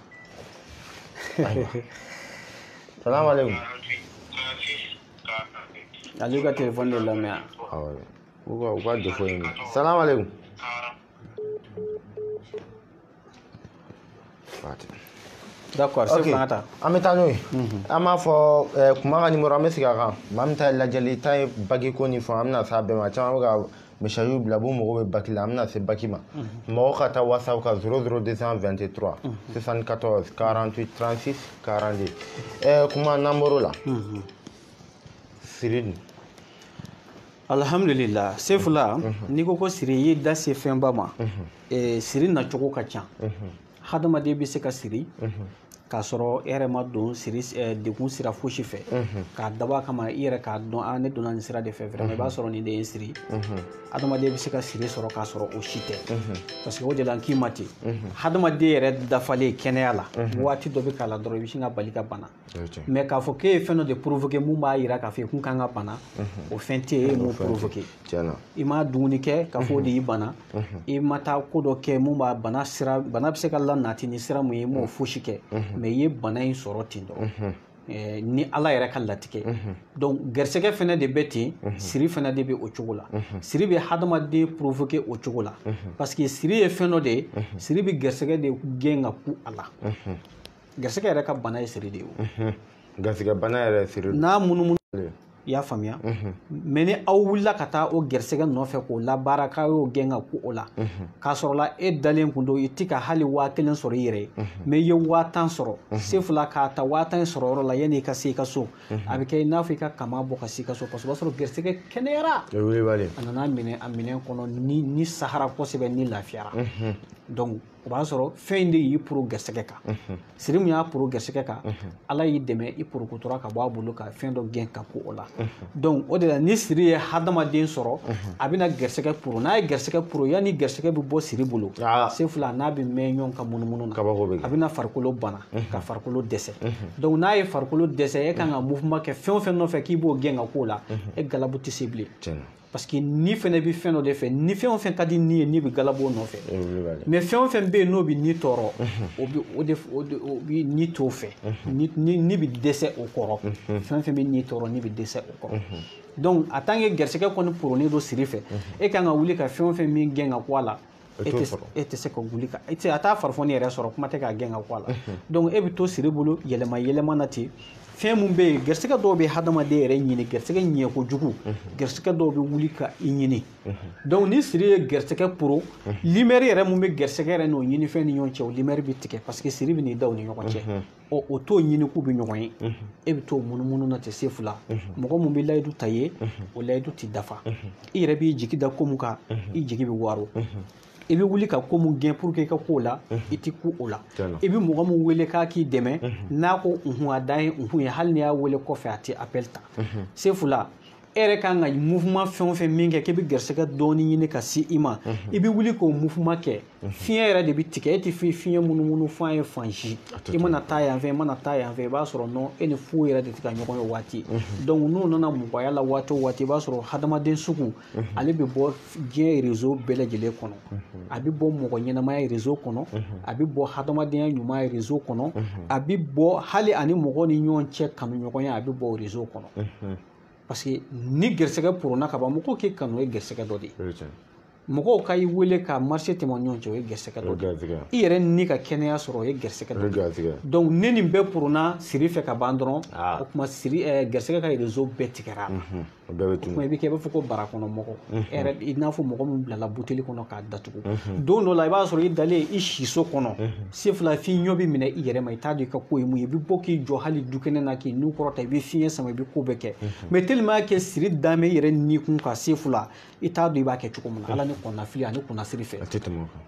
Salamu aleykum. Ale ka téléphone de lamɛn. Awɔ, u ka défaut ye nin ye. Salamu aleykum. D'accord, c'est bon, ta. An bɛ taa n'o ye. An b'a fɔ Kuma ka numéro, an bɛ segin a kan. Maa min ta ye lajɛli ta ye baki ko ni fɛn, an bɛna s'a bɛɛ ma. Caman bɛ ka message bila, b'u mago bɛ baki la, an bɛna se baki ma. Mɔgɔ ka taa WhatsApp kan 00223 74 48 36 42. Kuma n'an bɔr'o la. Siri dun? Alhamdulillah, Sefula, n'i ko ko siri, i y'i da se fɛnba ma. Siri nacogo ka ca. Hadamaden bɛ se ka siri k'a sɔrɔ e yɛrɛ ma don siri degun sira fosi fɛ, k'a dabɔ a kama i yɛrɛ k'a dɔn, a ne donna nin sira de fɛ, vraiment i b'a sɔrɔ nin de ye n siri. Hadamaden bɛ se ka siri sɔrɔ k'a sɔrɔ o si tɛ, parce que o de la n k'i ma ten, hadamaden yɛrɛ dafalen kɛnɛya la, waati dɔ bɛ k'a la dɔrɔn i bɛ sin ka bali ka bana. Mais k'a fɔ k'e ye fɛn dɔ de provoquer mun b'a yira k'a fɔ i kun kan ka bana, o fɛn tɛ e ye mun provoquer. I ma dumuni kɛ k'a fɔ o de y'i bana, i ma taa ko dɔ kɛ mun b'a bana sira, bana bɛ se ka lanati ni sira mun ye, i m'o fosi kɛ, mais i ye bana in sɔrɔ ten dɔrɔn ni Ala yɛrɛ ka latigɛ. Donc gɛrɛsɛgɛ fɛnɛ de bɛ ten, siri fɛnɛ de bɛ o cogo la. Siri bɛ hadamaden provoquer o cogo la, parce que siri ye fɛn dɔ de ye, siri bɛ gɛrɛsɛgɛ de gɛn ka ku a la. Gɛrɛsɛgɛ yɛrɛ ka bana ye siri de ye o. Gɛrɛsɛgɛ bana yɛrɛ ye siri. N'a munumunu, i y'a faamuya? Mais ni aw wulila ka taa o gɛrɛsɛgɛ nɔfɛ k'o labaara, k'a y'o gɛn ka ku o la, k'a sɔrɔ la e dalen kun don, i ti ka hali 1000 sɔrɔ i yɛrɛ ye, mais i ye 10,000 sɔrɔ. Sefula k'a ta 10,000 in sɔrɔ yɔrɔ la, yanni i ka se i ka so, a bɛ kɛ i n'a fɔ i ka kama bɔ ka se i ka so, parce que o b'a sɔrɔ gɛrɛsɛgɛ kɛnɛyara. A nana minɛ a minɛn kɔnɔ ni sahara kosɛbɛ, ni lafiyara. Donc o b'a sɔrɔ fɛn in de y'i poro gɛrɛsɛgɛ kan. Siri min y'a poro gɛrɛsɛgɛ kan, Ala y'i dɛmɛ, i porokotora ka bɔ a bolo ka fɛn dɔ gɛn ka ko o la. Donc o de la ni siri ye hadamaden sɔrɔ, a bɛna gɛrɛsɛgɛ poro. N'a ye gɛrɛsɛgɛ poro, yanni gɛrɛsɛgɛ bɛ bɔ siri bolo, Sefula n'a bɛ mɛn ɲɔgɔn ka munumunu na, a bɛna farikolo bana ka farikolo dɛsɛ. Donc n'a ye farikolo dɛsɛ, e kan ka mouvement kɛ fɛn o fɛn nɔfɛ k'i b'o gɛn ka k'o la, e galabu tɛ se bilen. Parce que ni fɛnɛ bɛ fɛn dɔ de fɛ, ni fɛn o fɛn ka di ni ye, ni bɛ galabo nɔfɛ. Mais fɛn o fɛn bɛ yen n'o bɛ ni tɔɔrɔ, o bɛ ni t'o fɛ, ni bɛ dɛsɛ o kɔrɔ. Fɛn o fɛn bɛ ni tɔɔrɔ, ni bɛ dɛsɛ o kɔrɔ. Donc en tant que gɛrɛsɛgɛ kɔni poronnen don siri fɛ, e kan ka wuli ka fɛn o fɛn min gɛn ka k'o la, e tɛ se ka wuli ka, e tɛ a t'a farifoni yɛrɛ sɔrɔ, kuma tɛ k'a gɛn ka k'o la. Donc e bɛ to siri bolo yɛlɛma yɛlɛma na ten. Fɛn mun bɛ yen, gɛrɛsɛgɛ dɔw bɛ hadamaden yɛrɛ ɲini, gɛrɛsɛgɛ ɲɛ kojugu, gɛrɛsɛgɛ dɔw bɛ wuli ka i ɲini. Donc ni siri ye gɛrɛsɛgɛ poro, limɛri yɛrɛ mun bɛ gɛrɛsɛgɛ yɛrɛ n'o ɲini fɛn ni ɲɔgɔn cɛ, o limɛri bɛ tigɛ, parce que siri bɛ n'i da o ni ɲɔgɔn cɛ. Ɔ o t'o ɲini k'u bɛ ɲɔgɔn ye, e bɛ t'o munumunu na ten Sefula. Mɔgɔ mun bɛ layidu ta ye, o layidu tɛ dafa. I yɛrɛ b'i jigi da ko mun kan, i jigi bɛ waro. I bɛ wuli ka ko mun gɛn pour que i ka ko la, i tɛ ku o la. I bɛ mɔgɔ mun wele k'a k'i dɛmɛ, n'a ko unhun, a dan ye unhun ye, hali n'i y'a wele kɔfɛ a tɛ appel ta. Sefula, e yɛrɛ kan ka mouvement fɛn o fɛn min kɛ k'i bɛ gɛrɛsɛgɛ dɔɔni ɲini ka se i ma, i bɛ wuli k'o mouvement kɛ, fiɲɛ yɛrɛ de bɛ tigɛ, e tɛ fiɲɛ munumunu fan ye fan si. I mana taa yan fɛ, i mana taa yan fɛ, i b'a sɔrɔ non, e ni fu yɛrɛ de tɛ ka ɲɔgɔn ye waati. Donc n'o nana mɔgɔya la waati o waati, i b'a sɔrɔ hadamaden sugu ale bɛ bɔ diɲɛ réseau bɛɛ lajɛlen kɔnɔ. A bɛ bɔ mɔgɔ ɲɛnamaya réseau kɔnɔ, a bɛ bɔ hadamadenya ɲuman réseau kɔnɔ, a bɛ bɔ hali ani mɔgɔ ni ɲɔgɔn cɛ kanuɲɔgɔnya, a bɛ bɔ o réseau kɔnɔ. Parce que ni gɛrɛsɛgɛ poronna ka ban, mɔgɔw k'i kanu ye gɛrɛsɛgɛ dɔ de ye. Mɔgɔw ka i wele ka marché tɛmɛ ɲɔgɔn cɛ, o ye gɛrɛsɛgɛ dɔ ye. I yɛrɛ ni ka kɛnɛya sɔrɔ, o ye gɛrɛsɛgɛ dɔ ye. Donc ne nin bɛɛ poronna siri fɛ ka ban dɔrɔn, o tuma siri gɛrɛsɛgɛ ka réseau bɛɛ tigɛra a la. O tuma i bɛ kɛ i b'a fɔ ko bara kɔnɔ mɔgɔ. E yɛrɛ i n'a fɔ mɔgɔ min bilala buteli kɔnɔ k'a datugu. Don dɔ la i b'a sɔrɔ i dalen i siso kɔnɔ, sefila f'i ɲɔ bɛ minɛ i yɛrɛ ma, i t'a dɔn i ka ko ye mun ye. I bɛ bɔ k'i jɔ hali dukɛnɛ na k'i nun kɔrɔta, i bɛ fiɲɛ sama, i bɛ ko bɛɛ kɛ. Mais tellement que siri dan bɛ i yɛrɛ ni kun kan sefila, i t'a dɔn i b'a kɛ cogo min na. Ala ni kɔnɔnafili ani kunnasiri fɛ.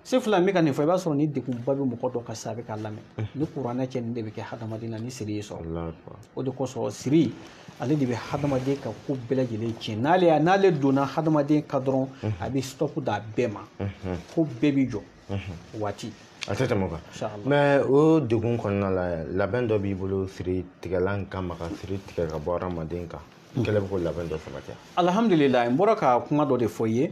Sefila n bɛ ka nin fɔ, i b'a sɔrɔ ni degunba bɛ mɔgɔ dɔ kan sisan, a bɛ k'a lamɛn. Ni kuranɛ cɛ nin de bɛ kɛ hadamaden na ni siri y'i sɔrɔ. O de kosɔn siri ale de bɛ hadamaden ka ko bɛɛ lajɛlen tiɲɛ. N'ale donna hadamaden ka dɔrɔn, a bɛ stop d'a bɛɛ ma. Ko bɛɛ bɛ jɔ o waati. A tɛ tɛmɛ o kan. Mais o degun kɔnɔna la, labɛn dɔ b'i bolo siri tigɛlan kama ka siri tigɛ ka bɔ hadamaden kan. Kɛlɛ bɛ ko labɛn dɔ sabati. Alhamdulilayi, n bɔra ka kuma dɔ de fɔ i ye.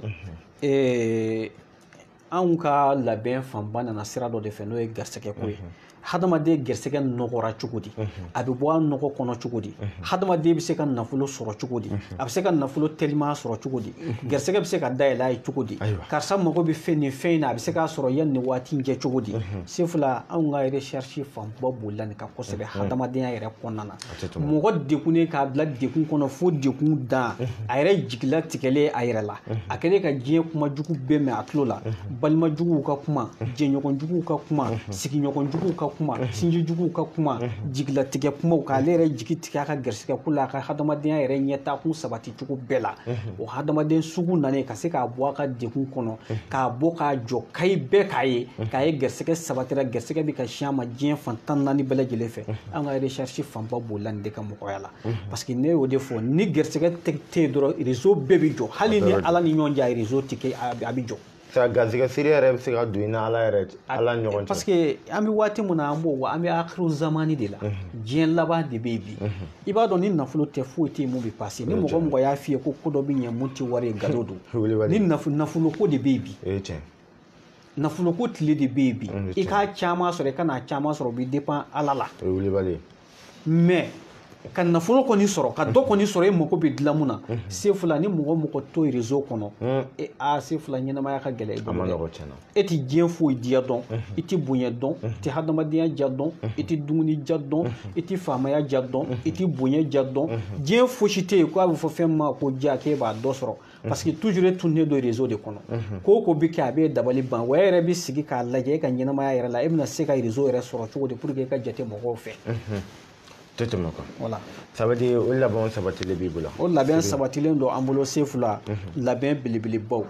Anw ka labɛn fanba nana sira dɔ de fɛ, n'o ye garisɛgɛ ko ye. Hadamaden gɛrɛsɛgɛ nɔgɔra cogo di, a bɛ bɔ a nɔgɔ kɔnɔ cogo di, hadamaden bɛ se ka nafolo sɔrɔ cogo di, a bɛ se ka nafolo teliman sɔrɔ cogo di, gɛrɛsɛgɛ bɛ se ka dayɛlɛ a ye cogo di, karisa mago bɛ fɛn nin fɛn in na, a bɛ se k'a sɔrɔ yanni nin waati in kɛ cogo di. Sefila anw ka recherche fanba bolila nin kan kosɛbɛ hadamadenya yɛrɛ kɔnɔna na. Mɔgɔ degunnen k'a bila degun kɔnɔ fo degun dan, a yɛrɛ jigila tigɛlen a yɛrɛ la, a kɛlen ka diɲɛ kuma jugu bɛɛ mɛn a tulo la, balima juguw ka kuma, jɛɲɔgɔn juguw ka kuma, sigiɲɔgɔn juguw ka kuma, sinji juguw ka kuma, jigilatigɛ kumaw k'ale yɛrɛ jigi tigɛ a ka gɛrɛsɛgɛ ko la, a ka hadamadenya yɛrɛ ɲɛtaakun sabati cogo bɛɛ la. O hadamaden sugu nanen ka se k'a bɔ a ka degun kɔnɔ, k'a bɔ k'a jɔ kayi bɛɛ k'a ye, k'a ye gɛrɛsɛgɛ sabatira, gɛrɛsɛgɛ bɛ ka si a ma diɲɛ fan 14 bɛɛ lajɛlen fɛ. An ka recherche fanba bolila nin de ka mɔgɔya la. Parce que ne y'o de fɔ, ni gɛrɛsɛgɛ tɛ yen dɔrɔn, réseau bɛɛ bɛ jɔ. Hali ni Ala ni ɲɔgɔn cɛ, réseau tɛ kɛ, a bɛ jɔ. Garisɛgɛ siri yɛrɛ bɛ se ka don i ni Ala yɛrɛ, Ala ni ɲɔgɔn cɛ. Parce que an bɛ waati min na, an b'o an bɛ akiru zamani de la, diɲɛ laban de bɛ yen bi. I b'a dɔn ni nafolo tɛ foyi tɛ yen mun bɛ passer. Ni mɔgɔ mɔgɔ y'a f'i ye ko ko dɔ bɛ ɲɛ mun tɛ wari ye, nkalon don. Ni nafolo ko de bɛ yen bi. Nafolo ko tile de bɛ yen bi. I k'a caman sɔrɔ, i ka n'a caman sɔrɔ, o bɛ dépend Ala la. Mais ka nafolo kɔni sɔrɔ, ka dɔ kɔni sɔrɔ, e mako bɛ dilan mun na. Sefila ni mɔgɔ mɔgɔ to réseau kɔnɔ, e a sefila ɲɛnamaya ka gɛlɛn i bolo. E tɛ diɲɛ foyi diya dɔn, i tɛ bonya dɔn, i tɛ hadamadenya diya dɔn, i tɛ dumuni diya dɔn, i tɛ faamaya diya dɔn, i tɛ bonya diya dɔn. Diɲɛ fosi tɛ yen k'a bɛ fɔ fɛn ma ko diya k'e b'a dɔ sɔrɔ. Parce que toujours e tunnen don réseau de kɔnɔ. Ko o ko bɛ kɛ, a bɛ dabali ban. Wa e yɛrɛ bɛ sigi k'a lajɛ e ka ɲɛnamaya yɛrɛ la, e bɛna se ka réseau yɛrɛ sɔrɔ cogo di pour que e ka jate mɔgɔw fɛ. Tɛ tɛmɛ o kan. Voilà. Ça veut dire o labɛn sabatilen b'i bolo. O labɛn sabatilen don an bolo Sefula, labɛn belebelebaw.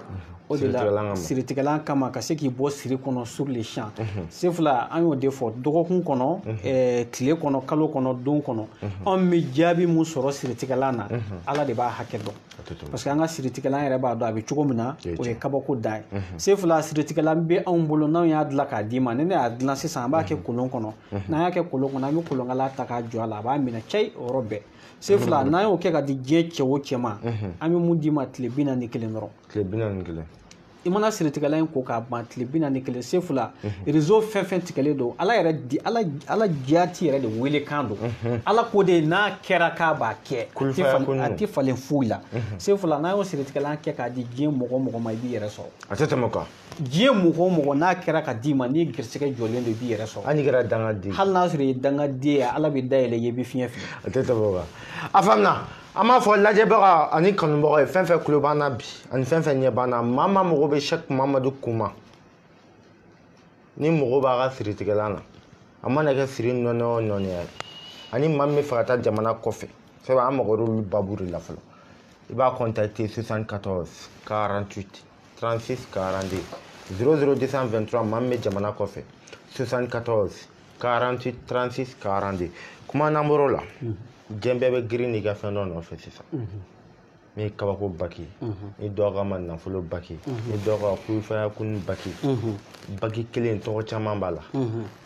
O de la siritigɛlan kama ka se k'i bɔ siri kɔnɔ sur le champ. Sefula an y'o de fɔ dɔgɔkun kɔnɔ, tile kɔnɔ, kalo kɔnɔ, don kɔnɔ. Anw bɛ jaabi mun sɔrɔ siritigɛlan na, Ala de b'a hakɛ dɔn. Parce que an ka siritigɛlan yɛrɛ b'a dɔn a bɛ cogo min na, o ye kabako dan ye. Sefula siritigɛlan bɛ anw bolo, n'anw y'a dilan k'a d'i ma, ni ne y'a dilan sisan, an b'a kɛ kolon kɔnɔ. N'an y'a kɛ kolon kɔnɔ, an bɛ kolonkala ta k'a jɔ a la, a b'a minɛ cɛyi o yɔrɔ bɛɛ. Sefula n'an y'o kɛ ka di diɲɛ cɛ o cɛ ma, an bɛ mun d'i ma tile 41 dɔrɔn. Tile 41. I mana siritigɛlan in ko k'a ban tile 41, Sefula réseau fɛn fɛn tigɛlen don, Ala yɛrɛ di, Ala jaati yɛrɛ de wele kan don. Ala ko de n'a kɛra k'a b'a kɛ, a tɛ falen foyi la. Sefula n'a y'o siritigɛlan kɛ k'a di diɲɛ mɔgɔ o mɔgɔ ma, i b'i yɛrɛ sɔrɔ. A tɛ tɛmɛ o kan. Diɲɛ mɔgɔ o mɔgɔ n'a kɛra ka d'i ma, n'i gɛrɛsɛgɛ jɔlen don, i b'i yɛrɛ sɔrɔ. Hali n'i kɛra dangaden ye. Hali n'a sɔrɔ i ye dangaden ye, Ala bɛ dayɛlɛ i ye, i bɛ fiɲɛ fili. A tɛ tɛmɛ o kan. A faamuna. An b'a fɔ lajɛbaga ani kanubaga ye fɛn fɛn tulo b'an na bi ani fɛn fɛn ɲɛ b'an na, maa maa mago bɛ Cheick Mamadu Kuma ni mago b'a ka siritigɛlan na, a mana kɛ siri nɔnɛ o nɔnɛ ye, ani maa min bɛ fɛ ka taa jamana kɔfɛ, sabu an mago b'olu babu de la fɔlɔ. I b'a contacter 74 48 36 42 00 223. Maa min bɛ jamana kɔfɛ, 74 48 36 42. Kuma n'an bɔr'o la, diɲɛ bɛɛ bɛ girin n'i ka fɛn dɔ nɔfɛ sisan. Min ye kabako baki, ni dɔw ka ma nafolo baki, ni dɔw ka kuyufaya kun baki, baki kelen tɔgɔ caman b'a la.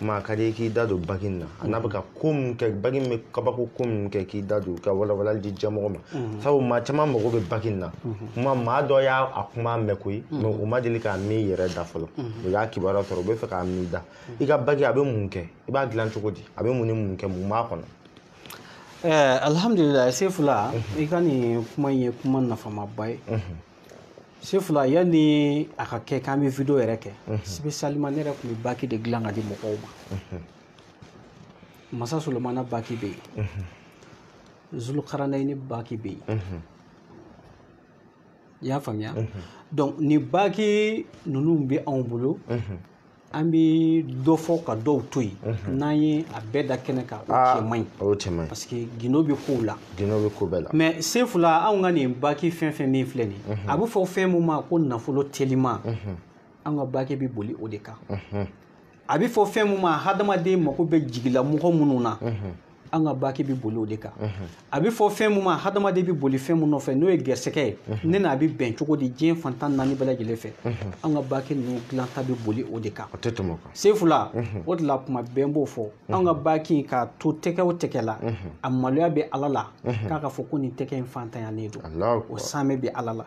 Maa ka di i k'i da don baki in na, a n'a bɛ ka ko min kɛ, baki min bɛ kabako ko min kɛ, k'i da don ka walawalali di jɛmɔgɔ ma. Sabu maa caman mago bɛ baki in na. Kuma maa dɔ y'a kuma mɛn koyi, mais u ma deli k'a min yɛrɛ da fɔlɔ. U y'a kibaruya sɔrɔ, u bɛ fɛ k'a min da. I ka baki a bɛ mun kɛ? I b'a dilan cogo di? A bɛ mun ni mun kɛ? Mun b'a kɔnɔ? Alhamdulillah, Sefula, i ka nin kuma in ye kuma nafamaba ye. Sefula, yanni a ka kɛ k'an bɛ vidéo yɛrɛ kɛ, spécialement ne yɛrɛ tun bɛ baki de dilan ka di mɔgɔw ma. Masa Solomana baki bɛ yen, Zulukaranayini baki bɛ yen. I y'a faamuya? Donc nin baki ninnu bɛ anw bolo, an bɛ dɔ fɔ ka dɔw to yen. N'an ye a bɛɛ da kɛnɛ kan, o cɛ man ɲi. O cɛ man ɲi. Parce que gindo bɛ kow la. Gindo bɛ ko bɛɛ la. Mais Sefula, anw ka nin baki fɛn fɛn min filɛ nin ye, a bɛ fɔ fɛn mun ma ko nafolo teliman, an ka baki bɛ boli o de kan. A bɛ fɔ fɛn mun ma hadamaden mako bɛ jigila mɔgɔ minnu na, an ka baki bɛ boli o de kan. A bɛ fɔ fɛn mun ma hadamaden bɛ boli fɛn mun nɔfɛ, n'o ye gɛrɛsɛgɛ ye, ne n'a bɛ bɛn cogo di diɲɛ fantan naani bɛɛ lajɛlen fɛ, an ka baki ninnu dilanta bɛ boli o de kan. O tɛ tɛmɛ o kan. Sefula, o de la kuma bɛɛ n b'o fɔ, an ka baki k'a to tɛgɛ o tɛgɛ la, a maloya bɛ Ala la k'a ka fɔ ko nin tɛgɛ in fantanyalen don. O sanmɛ bɛ Ala la.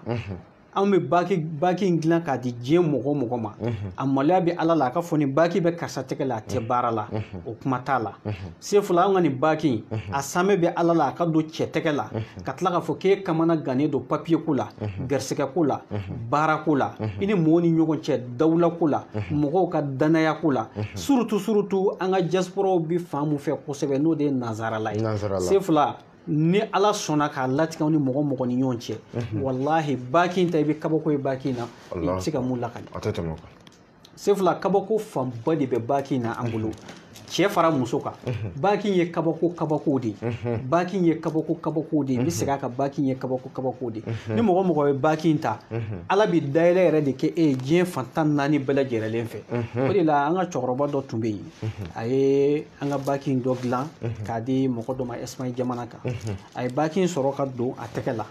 Anw bɛ baki in dilan k'a di diɲɛ mɔgɔ o mɔgɔ ma, a maloya bɛ Ala la a ka fɔ nin baki bɛ karisa tɛgɛ la, a tɛ baara la, o kuma t'a la. Sefula, anw ka nin baki in, a sanmɛ bɛ Ala la a ka don cɛ tɛgɛ la, ka tila k'a fɔ k'e kamana gannen don papiye ko la, garisigɛ ko la, baara ko la, i ni mɔgɔw ni ɲɔgɔn cɛ dawula ko la, mɔgɔw ka danaya ko la, surtout an ka diasporaw bɛ fan mun fɛ kosɛbɛ, n'o de ye nanzarala ye. Sefula, ni Ala sɔnna k'a latigɛ aw ni mɔgɔ mɔgɔ ni ɲɔgɔn cɛ, walahi baki in ta i bɛ kabako ye baki in na, i tɛ se ka mun lakali. A tɛ tɛmɛ o kan. Sefula, kabako fanba de bɛ baki in na an bolo, cɛ fara muso kan. Baki in ye kabako kabako de ye. Baki in ye kabako kabako de ye. N bɛ segin a kan, baki in ye kabako kabako de ye. Ni mɔgɔ mɔgɔ ye baki in ta, Ala bɛ dayɛlɛ yɛrɛ de kɛ e ye diɲɛ fantan naani bɛɛ lajɛlen fɛ. O de la an ka cɛkɔrɔba dɔ tun bɛ yen, a ye an ka baki in dɔ dilan k'a di mɔgɔ dɔ ma Espagne jamana kan. A ye baki in sɔrɔ ka don a tɛgɛ la.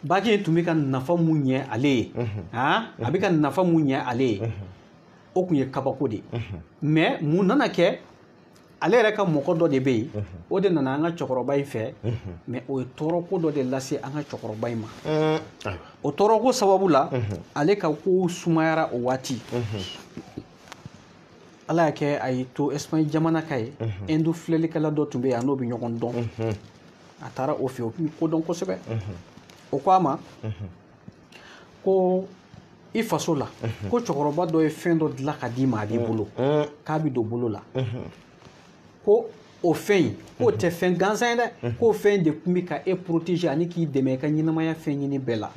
Baki in tun bɛ ka nafa mun ɲɛ ale ye, a bɛ ka nafa mun ɲɛ ale ye, o tun ye kabako de ye. Mais mun nana kɛ, ale yɛrɛ ka mɔgɔ dɔ de bɛ yen, o de nana an ka cɛkɔrɔba in fɛ, mais o ye tɔɔrɔko dɔ de lase an ka cɛkɔrɔba in ma. O tɔɔrɔko sababu la, ale ka kow sumayara o waati. Ala y'a kɛ a y'i to Espagne jamana kan ye, Inde filɛlikɛla dɔ tun bɛ yen, a n'o bɛ ɲɔgɔn dɔn. A taara o fɛ, o tun bɛ ko dɔn kosɛbɛ. O ko a ma ko i faso la, ko cɛkɔrɔba dɔ ye fɛn dɔ dilan ka d'i ma, a b'i bolo, k'a bɛ don bolo la. Ko o fɛn in, k'o tɛ fɛn gansan ye dɛ, k'o fɛn de tun bɛ ka e protéger ani k'i dɛmɛ i ka ɲɛnamaya fɛn ɲini bɛɛ la.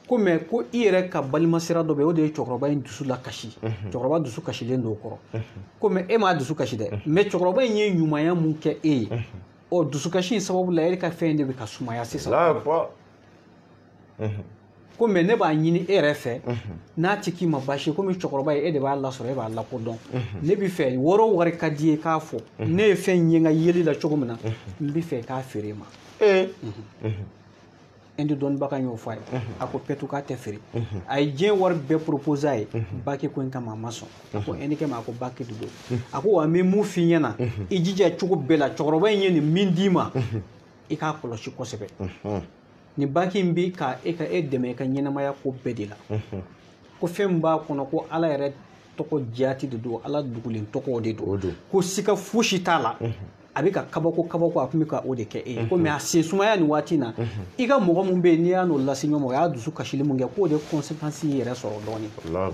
Ko mais ko i yɛrɛ ka balimasira dɔ bɛ yen, o de ye cɛkɔrɔba in dusu lakasi. Cɛkɔrɔba dusu kasilen don o kɔrɔ. Ko mais e m'a dusu kasi dɛ, mais cɛkɔrɔba in ye ɲumanya mun kɛ e ye, ɔ dusukasi in sababu la, e ka fɛn de bɛ ka sumaya sisan. Ko mais ne b'a ɲini e yɛrɛ fɛ, n'a tɛ k'i ma baasi ye, komi cɛkɔrɔba ye, e de b'a lasɔrɔ, e b'a lakodɔn. Ne bɛ fɛ wari o wari ka di ye k'a fɔ, ne ye fɛn ye n ka yeli la cogo min na, n bɛ fɛ k'a feere ma. Inde dɔnnibaga y'o fɔ a ye, a ko pɛtu k'a tɛ feere. A ye diɲɛ wari bɛɛ proposé a ye baki ko in kama, a ma sɔn. A ko Indikɛ ma, a ko baki de don. A ko wa n bɛ mun f'i ɲɛna, i jija cogo bɛɛ la, cɛkɔrɔba in ye nin min d'i ma, i k'a kɔlɔsi kosɛbɛ. Nin baki in bɛ ka e ka e dɛmɛ i ka ɲɛnamaya ko bɛɛ de la. Ko fɛn min b'a kɔnɔ, ko Ala yɛrɛ tɔgɔ jaati de don, Ala dugulen tɔgɔ de don, ko sika fosi t'a la. A bɛ ka kabako kabako, a tun bɛ ka o de kɛ e ye. Ko mais a sen sumaya nin waati in na, i ka mɔgɔ mun bɛ yen, n'i y'a n'o lase ɲɔgɔn ma, o y'a dusu kasili mun kɛ, k'o de conséquence yɛrɛ sɔrɔ dɔɔnin.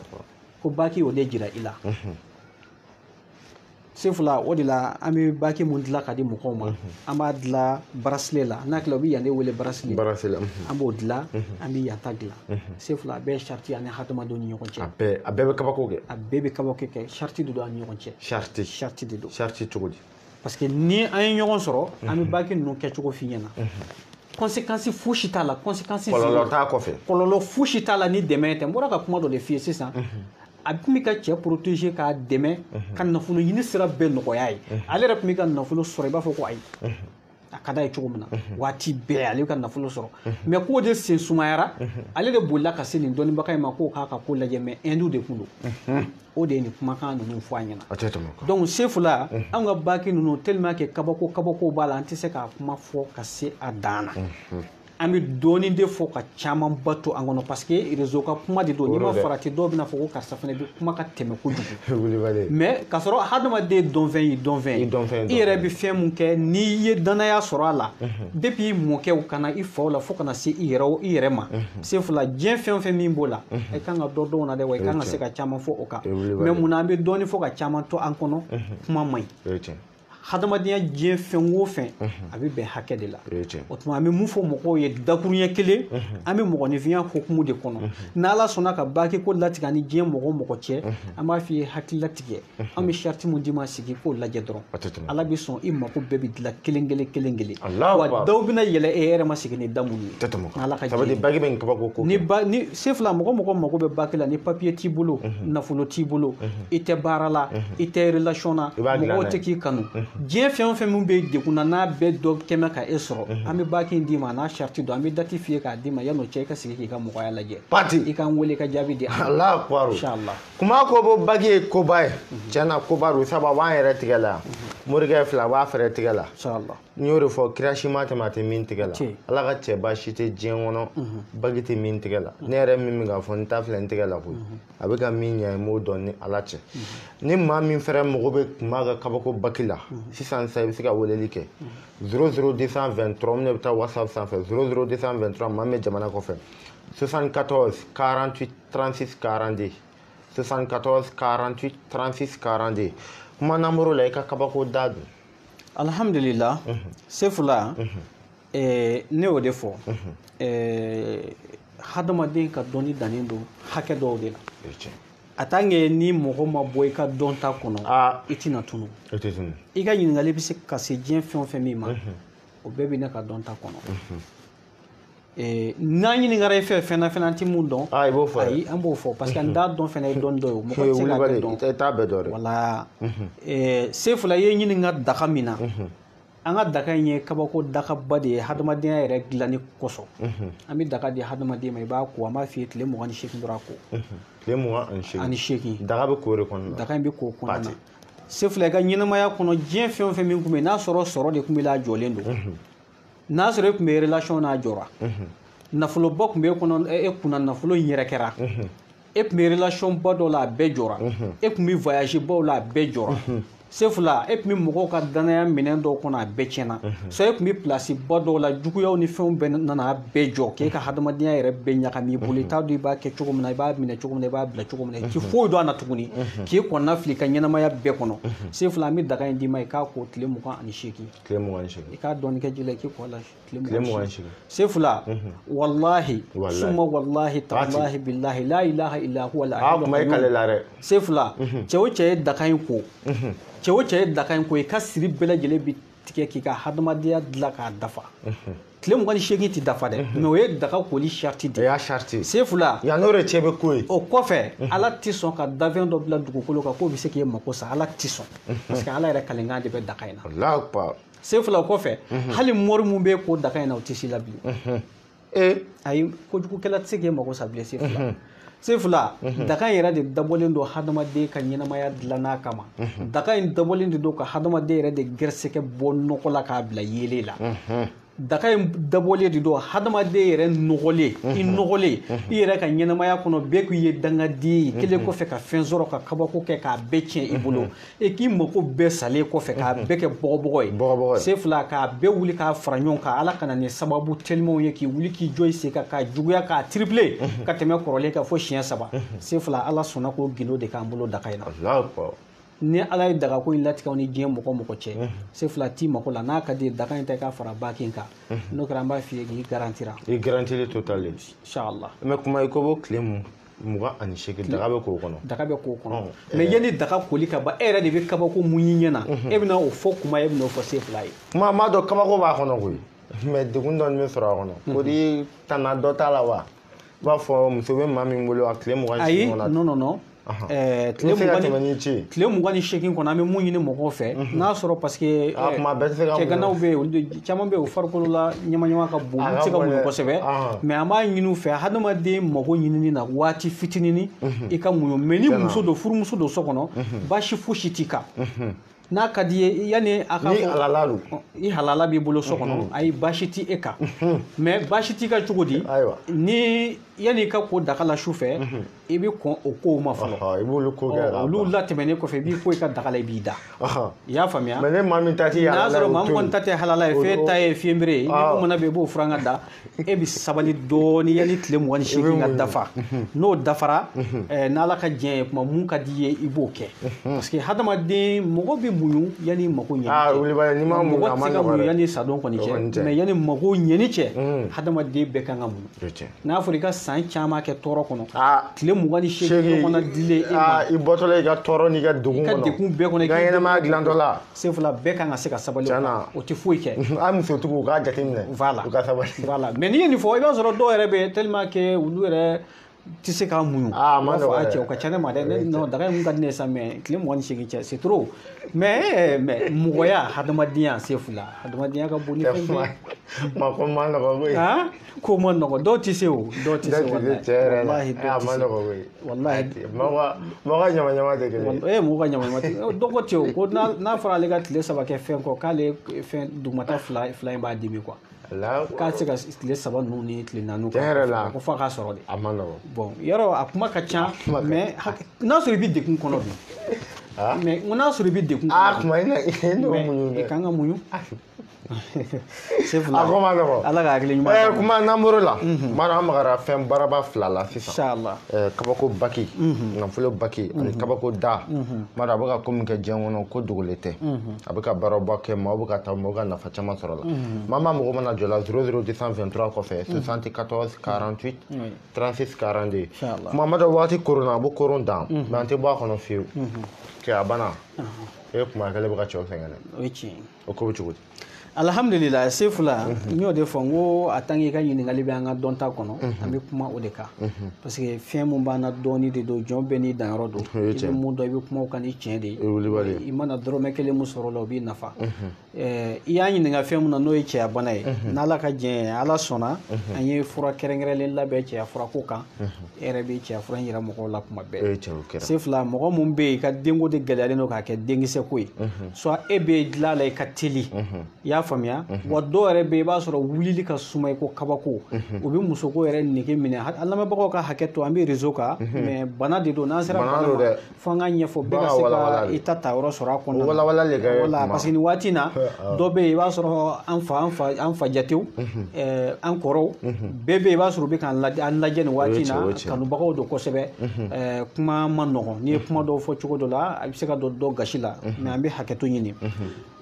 Ko baki o de jira i la. Sefula, o de la an bɛ baki mun dilan ka di mɔgɔw ma, an b'a dilan bracelet la, n'a kɛla u bɛ yan de wele bracelet. An b'o dilan, an bɛ yan ta dilan. Sefula, a bɛɛ ye sariti ani hadamadenw ni ɲɔgɔn cɛ. A bɛɛ bɛ kabako kɛ. A bɛɛ bɛ kabako kɛ, sariti de don an ni ɲɔgɔn cɛ. Sariti de don. Sariti cogo di? Parce que ni an ye ɲɔgɔn sɔrɔ, an bɛ baki ninnu kɛcogo f'i ɲɛna. Conséquence fosi t'a la, conséquence kɔlɔlɔ t'a kɔfɛ. Kɔlɔlɔ fosi t'a la ni dɛmɛ tɛ. N bɔra ka kuma dɔ de f'i ye sisan. A tun bɛ ka cɛ protéger k'a dɛmɛ ka nafolo ɲini sira bɛɛ nɔgɔya ye. Ale yɛrɛ tun bɛ ka nafolo sɔrɔ, i b'a fɔ ko ayi, a ka d'a ye cogo min na, waati bɛɛ ale bɛ ka nafolo sɔrɔ. Mais k'o de sen sumayara, ale de bolila ka se nin dɔnnibaga in ma k'o k'a ka ko lajɛ, mais Inde de kun don. O de ye nin kumakan ninnu fɔ a ɲɛna. Donc Sefula, an ka baki ninnu tellement que kabako kabako b'a la, an tɛ se k'a kuma fɔ ka se a dan na. An bɛ dɔɔnin de fɔ ka camanba to an kɔnɔ parce que réseau ka kuma de don, n'i ma farati dɔw bɛna fɔ ko karisa fana bɛ kuma ka tɛmɛ kojugu, mais k'a sɔrɔ hadamaden dɔnfɛn y'i dɔnfɛn ye, i yɛrɛ bɛ fɛn mun kɛ n'i ye danaya sɔrɔ a la depuis i mɔkɛw ka na i faw la fo ka na se i yɛrɛ ma. Sefula diɲɛ fɛn o fɛn min b'o la, i kan ka dɔ dɔn o la dɛ, wa i kan ka se ka caman fɔ o kan, mais munna an bɛ dɔɔnin fɔ ka caman to an kɔnɔ? Kuma man ɲi. Hadamadenya diɲɛ fɛn o fɛn a bɛ bɛn hakɛ de la. O tuma an bɛ mun fɔ mɔgɔw ye dakuruɲɛ kelen, an bɛ mɔgɔninfinya hukumu de kɔnɔ. N'Ala sɔnna ka baaki ko latigɛ ani diɲɛ mɔgɔ o mɔgɔ cɛ, an b'a f'i ye hakili latigɛ, an bɛ sariti mun d'i ma sigi k'o lajɛ dɔrɔn, Ala bɛ sɔn i mako bɛɛ bɛ dilan kelen kelen kelen kelen, wa dɔw bɛna yɛlɛ e yɛrɛ ma sigi ni da minnu ye. Ala ka jɛ ni Sefula mɔgɔ mɔgɔ mako bɛ baaki la, ni papiye t'i bolo, nafolo t'i bolo, i tɛ baara la, i tɛ relation na, mɔgɔw tɛ k'i kanu, diɲɛ fɛn o fɛn min bɛ degun na n'a bɛɛ dɔ kɛmɛ ka e sɔrɔ, an bɛ baaki in d'i ma n'a sariti dɔn, an bɛ dati f'i ye k'a d'i ma, yan'o cɛ i ka sigi k'i ka mɔgɔya lajɛ, i k'an wele i ka jaabi di. Ala kuwaru kuma ko bo baki ye koba ye, tiɲɛ na koba don, sabu a b'an yɛrɛ tigɛ la, morikɛ fila a b'a fɛrɛ tigɛ la. N y'o de fɔ, kira si ma tɛmɛ a tɛ min tigɛ la, Ala ka cɛba si tɛ diɲɛ kɔnɔ baki tɛ min tigɛ la. Ne yɛrɛ min bɛ k'a fɔ n ta filɛ n tigɛ la koyi, a bɛ ka min ɲɛ n b'o dɔn ni Ala cɛ. Ni maa min fɛrɛ mago bɛ kuma ka kabako baki la sisan sisan, i bɛ se ka weleli kɛ 00223, min bɛ taa WhatsApp sanfɛ 00223, maa min bɛ jamana kɔfɛ 74 48 36 42, 74 48 36 42. Kuma namoro la i ka kabako da don. Alhamdulillah, Sefula, ne y'o de fɔ, hadamaden ka dɔnni dannen don hakɛ dɔw de la. A tant que ni mɔgɔ ma bɔ i ka dɔnta kɔnɔ, i tɛna tunu. I ka ɲininkali bɛ se ka se diɲɛ fɛn o fɛn min ma, o bɛɛ bɛ ne ka dɔnta kɔnɔ. N'an ɲininkara i fɛ fɛn na fɛn an tɛ mun dɔn, ayi an b'o fɔ parce que an t'a dɔn fɛnɛ ye dɔnni dɔ ye, mɔgɔ tɛ se k'a bɛɛ dɔn. I t'a bɛɛ dɔn dɛ. Wala Sefula i ye ɲininka daga min na, an ka daga in ye kabako dagaba de ye hadamadenya yɛrɛ dilanni kosɔn. An bɛ daga di hadamaden ma, i b'a ko, an b'a f'i ye tile 28 dɔrɔn a ko. Tile 28. Daga bɛ ko de kɔnɔna na. Daga in bɛ ko kɔnɔna na. Sefula i ka ɲɛnamaya kɔnɔ diɲɛ fɛn o fɛn min tun bɛ yen, n'a sɔrɔ sɔrɔ de tun bɛ la a jɔlen don, n'a sɔrɔ e tun bɛ relation n'a jɔra, nafoloba tun bɛ e kɔnɔ, e kunna nafolo in yɛrɛ kɛra, e tun bɛ relation ba dɔ la a bɛɛ jɔra, e tun bɛ voyage baw la a bɛɛ jɔra. Sefula e tun bɛ mɔgɔw ka danaya minɛn dɔw kɔnɔ a bɛɛ tiɲɛna, so e tun bɛ place ba dɔw la, juguyaw ni fɛnw bɛɛ nana a bɛɛ jɔ k'e ka hadamadenya yɛrɛ bɛɛ ɲagami i bolo, i t'a dɔn i b'a kɛ cogo min na, i b'a minɛ cogo min na, i b'a bila cogo min na, i ti foyi dɔn a na tuguni, k'i kɔnɔna fili i ka ɲɛnamaya bɛɛ kɔnɔ. Sefula an bɛ daga in d'i ma, i k'a ko tile 28. Tile 28. I k'a dɔɔni kɛ ji la, i k'i ko a la tile 28. Sefula walahi suma walahi talahi bilahi la ilaha illa huwa al hayyul qayyum. Kuma i kale la dɛ. Sefula cɛ o cɛ ye daga in ko, cɛ o cɛ ye daga in ko, i ka siri bɛɛ lajɛlen bi tigɛ k'i ka hadamadenya dilan k'a dafa. Tile 28 tɛ dafa dɛ, mais o ye daga koli sariti de ye. O y'a sariti. Sefula yan'o de cɛ bɛ ko ye. O kɔfɛ Ala tɛ sɔn ka dafɛn dɔ bila dugukolo kan k'o bɛ se k'e mako sa, Ala tɛ sɔn, parce que Ala yɛrɛ kalenkan de bɛ daga in na. Alahu akbar. Sefula o kɔfɛ hali mori mun bɛ ko daga in na o tɛ s'i la bilen. Ayi, kojugukɛla tɛ se k'e mako sa bilen Sefula. Sefula daga in yɛrɛ de dabɔlen don hadamaden ka ɲɛnamaya dilanna kama. Daga in dabɔlen de don ka hadamaden yɛrɛ de gɛrɛsɛgɛ bɔ nɔgɔ la k'a bila yeelen la. Daga in dabɔlen de don hadamaden yɛrɛ nɔgɔlen, i nɔgɔlen i yɛrɛ ka ɲɛnamaya kɔnɔ, bɛɛ k'i ye dangaden ye, kelen kɔfɛ ka fɛn sɔrɔ ka kabako kɛ k'a bɛɛ tiɲɛ i bolo, e k'i mako bɛɛ salen kɔfɛ k'a bɛɛ kɛ bɔgɔbɔgɔ ye. Sefula k'a bɛɛ wuli k'a fara ɲɔgɔn kan, Ala ka na ni sababu telimanw ye k'i wuli k'i jɔ i sen kan k'a juguya k'a triplé ka tɛmɛ kɔrɔlen kan fo siɲɛ 3. Sefula Ala sɔnna k'o gindo de k'an bolo daga in na. Ni Ala ye daga ko in latigɛ aw ni diɲɛ mɔgɔ mɔgɔ cɛ, Sefula t'i mako la, n'a ka di ye daga in ta i k'a fara bakin kan, n'o kɛra an b'a f'i ye k'i garantira. I garantili total. Inshallah. Mais kuma i ko b'o tile 28 daga bɛ k'o kɔnɔ. Daga bɛ k'o kɔnɔ. Mais yanni daga koli ka ban, e yɛrɛ de bɛ kabako mun y'i ɲɛ na, e bɛna o fɔ kuma, e bɛna o fɔ Sefula ye. Kuma n b'a dɔn kabako b'a kɔnɔ koyi, mais degun dɔɔni bɛ sɔrɔ a kɔnɔ. Ko di tana dɔ t'a la wa? I b'a fɔ muso bɛ maa min bolo a tile 28 kɔnɔ. Ayi, non non non. Tile 28 kɔnɔ an bɛ mun ɲini mɔgɔw fɛ, n'a sɔrɔ parce que cɛganaw bɛ yen, caman bɛ yen u farikolo la ɲamaɲama ka bon, olu tɛ se ka muɲu kosɛbɛ, mais an b'a ɲini u fɛ hadamaden mago ɲinini na waati fitinin i ka muɲu, mais ni muso don, furumuso don so kɔnɔ, baasi fosi t'i kan. N'a ka di ye yanni a ka ni halala don, i halala b'i bolo so kɔnɔ, ayi baasi ti e kan. Mais baasi t'i ka cogo di? Ni yanni i ka ko daga la su fɛ, i bɛ kɔn o kow ma fɔlɔ. I b'olu ko kɛ. Olu latɛmɛnen kɔfɛ, i b'i ko i ka daga la, i b'i da. I y'a faamuya? Mais ni maa min ta tɛ halala ye, n'a sɔrɔ maa min kɔni ta tɛ halala ye, f'e ta ye fiyenbere ye, ni ko mana bɛ i b'o furan ka da. E bɛ sabali dɔɔni yanni tile 28 ka dafa. N'o dafara, n'Ala ka diɲɛ ye, kuma mun ka di i ye, i b'o kɛ. Parce que hadamaden mɔgɔ bɛ muɲu yanni mako ɲɛni cɛ. Wulibali, n'i ma muɲu a ma nɔgɔ dɛ. Mɔgɔ tɛ se ka muɲu yanni sadon kɔni cɛ. Mais yanni mako ɲɛni cɛ, hadamaden bɛɛ kan ka muɲu. N'a fɔra i ka san caman kɛ tɔɔrɔ kɔnɔ, tile 28 ɲɔgɔnna dilen e ma, i bɔtɔla i ka tɔɔrɔ n'i ka degun kɔnɔ, i ka degun bɛɛ kɔnɔ, i ka ɲɛnamaya dilantɔ la, sen fila bɛɛ kan ka se ka sabali, o tɛ foyi kɛ. An musotigiw u k'a jateminɛ. Voilà, u ka sabali. Voilà, mais n'i ye nin fɔ, i b'a sɔrɔ dɔw yɛrɛ bɛ yen tellement que olu yɛrɛ tɛ se k'a muɲu. A ma nɔgɔ dɛ. Cɛ o ka ca ne ma dɛ. Ne non, daga in kun ka di ne ye sa, mais tile 28 cɛ, c'est trop. Mais mɔgɔya, hadamadenya, sen fila, hadamadenya ka bon ni fɛn bɛɛ ye. Ma ko ma nɔgɔ koyi. Ko ma nɔgɔ, dɔw tɛ se o, dɔw tɛ se walahi. A ma nɔgɔ koyi. Walahi. Mɔgɔ ka ɲama ɲama tɛ kelen ye. Mɔgɔ ka ɲama ɲama tɛ. Dɔw ko ten o, ko n'a fɔra ale ka tile 3 kɛ fɛn kɔ, k'ale fɛn dugumata fila in b'a dimi quoi. K'a tɛ se ka tile 3 ninnu ni tile 4 tiɲɛ yɛrɛ la, ko f'a k'a sɔrɔ de. A ma nɔgɔ. Bon, yɔrɔ a kuma ka ca, mais n'a sɔrɔ i bɛ degun kɔnɔ dun. Mais n'a sɔrɔ i bɛ degun kɔnɔ. Kuma i n'o muɲu dɛ. I kan ka muɲu. C'est fila. A ko ma nɔgɔ. Ala ka hakili ɲuman d'an ma. Kuma n'an bɔr'o la, maa an magara fɛn baaraba fila la sisan. Inchallah. Kabako baki, nafolo baki, ani kabako da. Maa a bɛ ka ko min kɛ diɲɛ kɔnɔ, ko dogolen tɛ. A bɛ ka baaraba kɛ, maaw bɛ ka taa, maaw ka nafa caman sɔrɔ la. Maa maa mɔgɔ mana jɔ la 00223 kɔfɛ, 74 48 36 42. Kuma ma dɔ waati koronna, a bɛ koron dan, mais an tɛ bɔ a kɔnɔ fiyewu. Cɛ a banna. E kuma kɛlen bɛ ka cɛw sɛgɛn dɛ. O ye tiɲɛ ye. O ko bɛ cogo di? Alhamdulillah, Sefula, n y'o de fɔ n ko a tant que i ka ɲininkali bɛ an ka dɔnta kɔnɔ, an bɛ kuma o de kan. Parce que fɛn mun b'an na dɔɔni de don, jɔn bɛɛ n'i danyɔrɔ don. I bɛ mun dɔn, i bɛ kuma o kan ni tiɲɛ de ye. I mana dɔrɔmɛ kelen mun sɔrɔ o la, o b'i nafa. I y'a ɲininka fɛn mun na, n'o ye cɛya bana ye. N'Ala ka diɲɛ ye, Ala sɔnna, an ye fura kɛrɛnkɛrɛnlen labɛn cɛya furako kan. E yɛrɛ bɛ cɛya fura in yira mɔgɔw la kuma bɛɛ. Sefula, mɔgɔ mun bɛ yen, i ka denko de gɛlɛyalen don k'a kɛ denkisɛ ko ye. Soit e bɛ dilan la, i ka teli. I y'a faamuya? Wa dɔw yɛrɛ bɛ yen, i b'a sɔrɔ wulili ka suma i ko kabako. U bɛ musoko yɛrɛ nege minɛ. An lamɛnbagaw ka hakɛ to, an bɛ réseau kan, mais bana de don. N'an sera bana ma, fo an ka ɲɛfɔ bɛɛ ka se ka i ta ta yɔrɔ sɔrɔ a kɔnɔna na. Voilà, parce que nin waati in na, dɔ bɛ yen, i b'a sɔrɔ an fa jatew, an kɔrɔw bɛɛ bɛ yen, i b'a sɔrɔ u bɛ k'an lajɛ nin waati in na, kanubagaw don kosɛbɛ. Kuma ma nɔgɔn, n'i ye kuma dɔw fɔ cogo dɔ la, a bɛ se ka don dɔ gasi la, mais an bɛ hakɛto ɲini.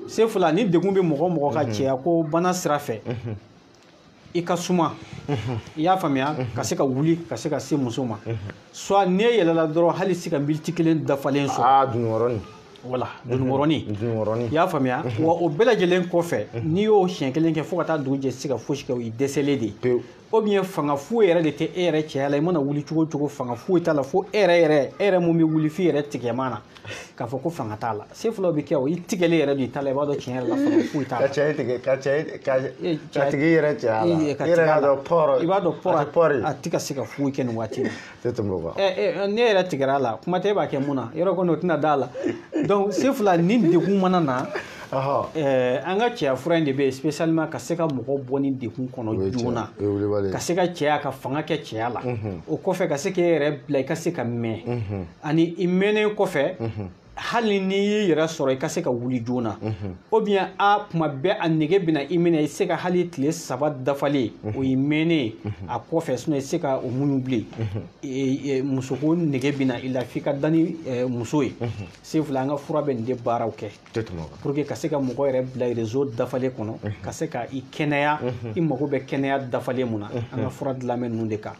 Sefula, ni degun bɛ mɔgɔ mɔgɔ ka cɛya ko bana sira fɛ, i ka suma, i y'a faamuya, ka se ka wuli, ka se ka se muso ma. Soit n'e yɛlɛla dɔrɔn, hali se ka militi kelen dafalen sɔrɔ. Dunkɔrɔnin. Voilà, dunkɔrɔnin. I y'a faamuya? Wa o bɛɛ lajɛlen kɔfɛ, n'i y'o siɲɛ kelen kɛ fo ka taa dugu jɛ, se ka fosi kɛ, o y'i dɛsɛlen de ye. Ou bien fanga foyi yɛrɛ de tɛ e yɛrɛ cɛya la, i mana wuli cogo o cogo, fanga foyi t'a la, fo e yɛrɛ mun bɛ wuli f'i yɛrɛ tigɛma na, k'a fɔ ko fanga t'a la. Se fila bɛ kɛ o, i tigɛlen yɛrɛ don i ta la, i b'a dɔn tiɲɛ yɛrɛ la fanga foyi t'a la. Ka cɛ tigɛ, ka cɛ ka tigi yɛrɛ cɛya la. I yɛrɛ b'a dɔn pɔrɔ. I b'a dɔn pɔrɔ, a tɛ ka se ka foyi kɛ nin waati in na. Tɛ tɛmɛ o kan. Ne yɛrɛ tigɛra a la, kuma tɛ e b'a kɛ mun na, yɔrɔ kɔni o tɛna d'a la. Donc se fila ni degun mana na, an ka cɛya fura in de bɛ yen spécialement ka se ka mɔgɔ bɔ ni degun kɔnɔ joona, ka se ka cɛya ka fanga kɛ cɛya la. O kɔfɛ ka se k'e yɛrɛ bila i ka se ka mɛn, ani i mɛnnen kɔfɛ, hali n'i y'i yɛrɛ sɔrɔ i ka se ka wuli joona. Ou bien a kuma bɛɛ a nege bɛna i minɛ, i se ka hali tile 3 dafalen, o y'i mɛnnen a kɔfɛ, sinon i se ka o muɲu bilen. Musoko nege bɛna i la f'i ka da ni muso ye. Se fila, an ka fura bɛ nin de baaraw kɛ pour que ka se ka mɔgɔ yɛrɛ bila réseau dafalen kɔnɔ, ka se ka i kɛnɛya, i mago bɛ kɛnɛya dafalen mun na, an ka fura dilan bɛ ninnu de kan.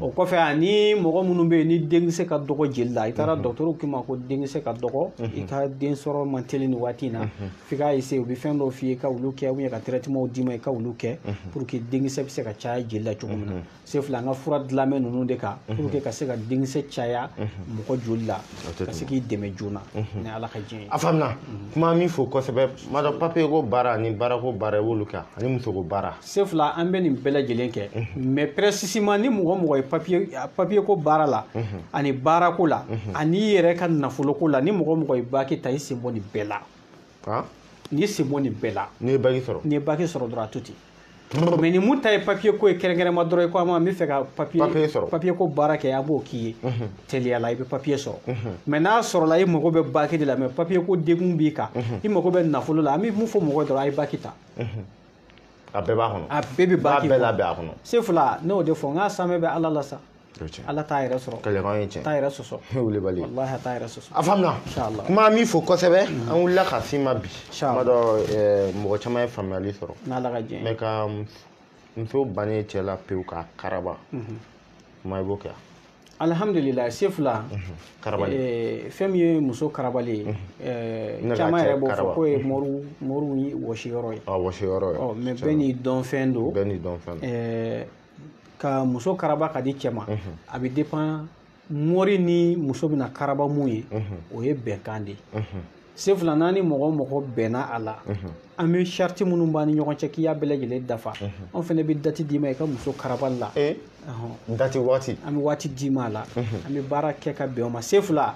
O kɔfɛ, ani mɔgɔ minnu bɛ yen ni denkisɛ ka dɔgɔ jeli la, i taara dɔgɔtɔrɔw k'i ma ko denkisɛ ka dɔgɔ, i ka den sɔrɔ man teli nin waati in na, f'i k'a essayer, u bɛ fɛn dɔw f'i ye ka olu kɛ, ou bien ka traitement d'i ma i ka olu kɛ pour que denkisɛ bɛ se ka caya jeli la cogo min na. Se fila, an ka fura dilan bɛ ninnu de kan pour que ka se ka denkisɛ caya mɔgɔ joli la, ka se k'i dɛmɛ joona, ni Ala ka diɲɛ ye. A faamuna. Kuma min fɔ kosɛbɛ, ma dɔn papier ko baara ani baara ko baara, i b'olu kɛ, ani musoko baara. Se fila, an bɛ nin bɛɛ lajɛlen kɛ, mais précisément ni mɔgɔ mɔgɔ ye papier ko baara la, ani baara ko la, ani i yɛrɛ ka nafolo ko la, ni mɔgɔ mɔgɔ ye baaki ta, i sen bɔ nin bɛɛ la. N'i sen bɔ nin bɛɛ la, n'i ye bac sɔrɔ, n'i ye bac sɔrɔ dɔrɔn a to ten. Mais ni mun ta ye papier ko ye kɛrɛnkɛrɛnma dɔrɔn i ko a ma n bɛ fɛ ka papier sɔrɔ, papier ko baara kɛ, a b'o k'i ye teliya la, i bɛ papier sɔrɔ. Mais n'a sɔrɔla i mago bɛ bac de la, mais papier ko degun b'i kan, i mago bɛ nafolo la, an bɛ mun fɔ mɔgɔ ye dɔrɔn, a ye bac ta. A bɛɛ b'a kɔnɔ. A bɛɛ bɛ bac kɔnɔ. A bɛɛ labɛn a kɔnɔ. Sefula, ne y'o de fɔ, n k'a sanmɛ bɛ Ala la sa. Ala t'a yɛrɛ sɔrɔ. Kɛlɛkan ye tiɲɛ. T'a yɛrɛ sɔsɔ. Wulibali. Walahi a t'a yɛrɛ sɔsɔ. A faamuna. Inshallah. Kuma min fɔ kosɛbɛ, an wulila ka s'i ma bi. Kuma dɔ mɔgɔ caman ye faamuyali sɔrɔ. N'Ala ka jɛn. Mais ka muso bannen cɛ la pewu k'a karaba. Kuma i b'o kɛ. Alhamdulillah, Sefula. Karabali. Fɛn min ye muso karabali ye, caman yɛrɛ b'o fɔ k'o ye moriw wɔsi yɔrɔ ye. A wɔsi yɔrɔ ye. Ɔ mais bɛɛ n'i dɔn fɛn don. Bɛɛ n'i dɔn fɛn don. Ka muso karaba ka di cɛ ma, a bɛ dépend mori ni muso bɛna karaba mun ye, o ye bɛnkan de ye. Sefula, n'an ni mɔgɔ o mɔgɔ bɛnna a la, an bɛ sariti minnu b'an ni ɲɔgɔn cɛ k'i y'a bɛɛ lajɛlen dafa, anw fana bɛ dati d'i ma i ka muso karabali la. Dati waati. An bɛ waati d'i ma a la, an bɛ baara kɛ ka bɛn o ma. Sefula,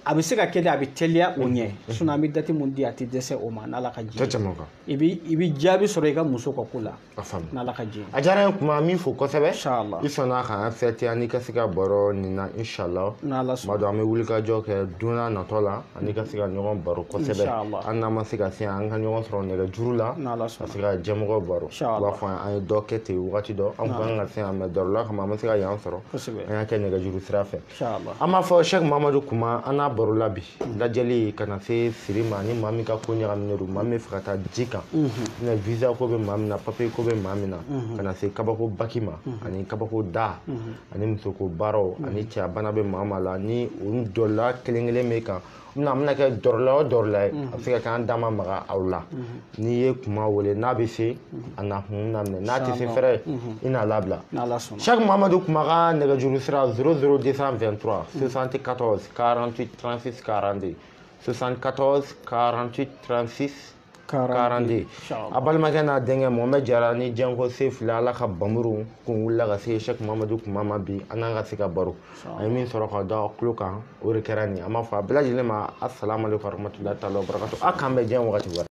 a bɛ se ka kɛ de, a bɛ teliya o ɲɛ, sinon an bɛ dati mun di a tɛ dɛsɛ o ma, n'Ala ka jɛn. Tɛ tɛmɛ o kan. I bɛ jaabi sɔrɔ i ka muso ka ko la. A faamu. N'Ala ka jɛn. A diyara n ye kuma min fɔ kosɛbɛ. Inshallah. I sɔnna k'an accepter ani ka se ka baro nin na inshallah. N'Ala sɔnna. Tuma dɔ an bɛ wulikajɔ kɛ don n'a natɔ la ani ka se ka ɲɔgɔn baro kosɛbɛ. Inshallah. Hali n'an ma se ka se an ka ɲɔgɔn sɔrɔ nɛgɛjuru la. N'Ala sɔnna. Ka se ka jɛmɔgɔw baro. Inshallah. U b'a fɔ an ye dɔ kɛ ten wagati dɔ, an kun kan ka se yan mais dɔrɔla kama an ma se ka yan sɔrɔ. Kosɛbɛ. An y'a kɛ nɛgɛjuru sira fɛ. Inshallah. An b'a fɔ Cheikh Mamadu Kuma, an n'a baro la bi lajɛli ka na se siri ma ni maa min ka ko ɲagaminen don, maa min bɛ fɛ ka taa ji kan, visa ko bɛ maa min na, papier ko bɛ maa min na, ka na se kabako baki ma ani kabako da ani musoko baaraw ani cɛya bana bɛ maa maa la, ni o dɔla kelen kelen bɛ kan, an bɛna kɛ dɔrɔla o dɔrɔla ye, a bɛ se ka kɛ an da ma maga aw la. N'i ye kuma wele n'a bɛ se a na kun na minɛ, n'a tɛ se fɛrɛ i n'a labila. Cheikh Mamadu Kuma ka nɛgɛjuru sira 00223 74 48 36 42 74 48 36 42. A balimakɛ n'a denkɛ Mohamed Jara ni Janko Sefula, Ala ka bamuru kun wulila ka se Cheikh Mamadu Kuma ma bi, an n'an ka se ka baro. An ye min sɔrɔ ka da tulo kan, o de kɛra nin ye. An b'a fɔ a bɛɛ lajɛlen ma asalamu aleykum warahmatulahi taala wabarakatu. A k'an bɛn diɲɛ wagati wɛrɛ.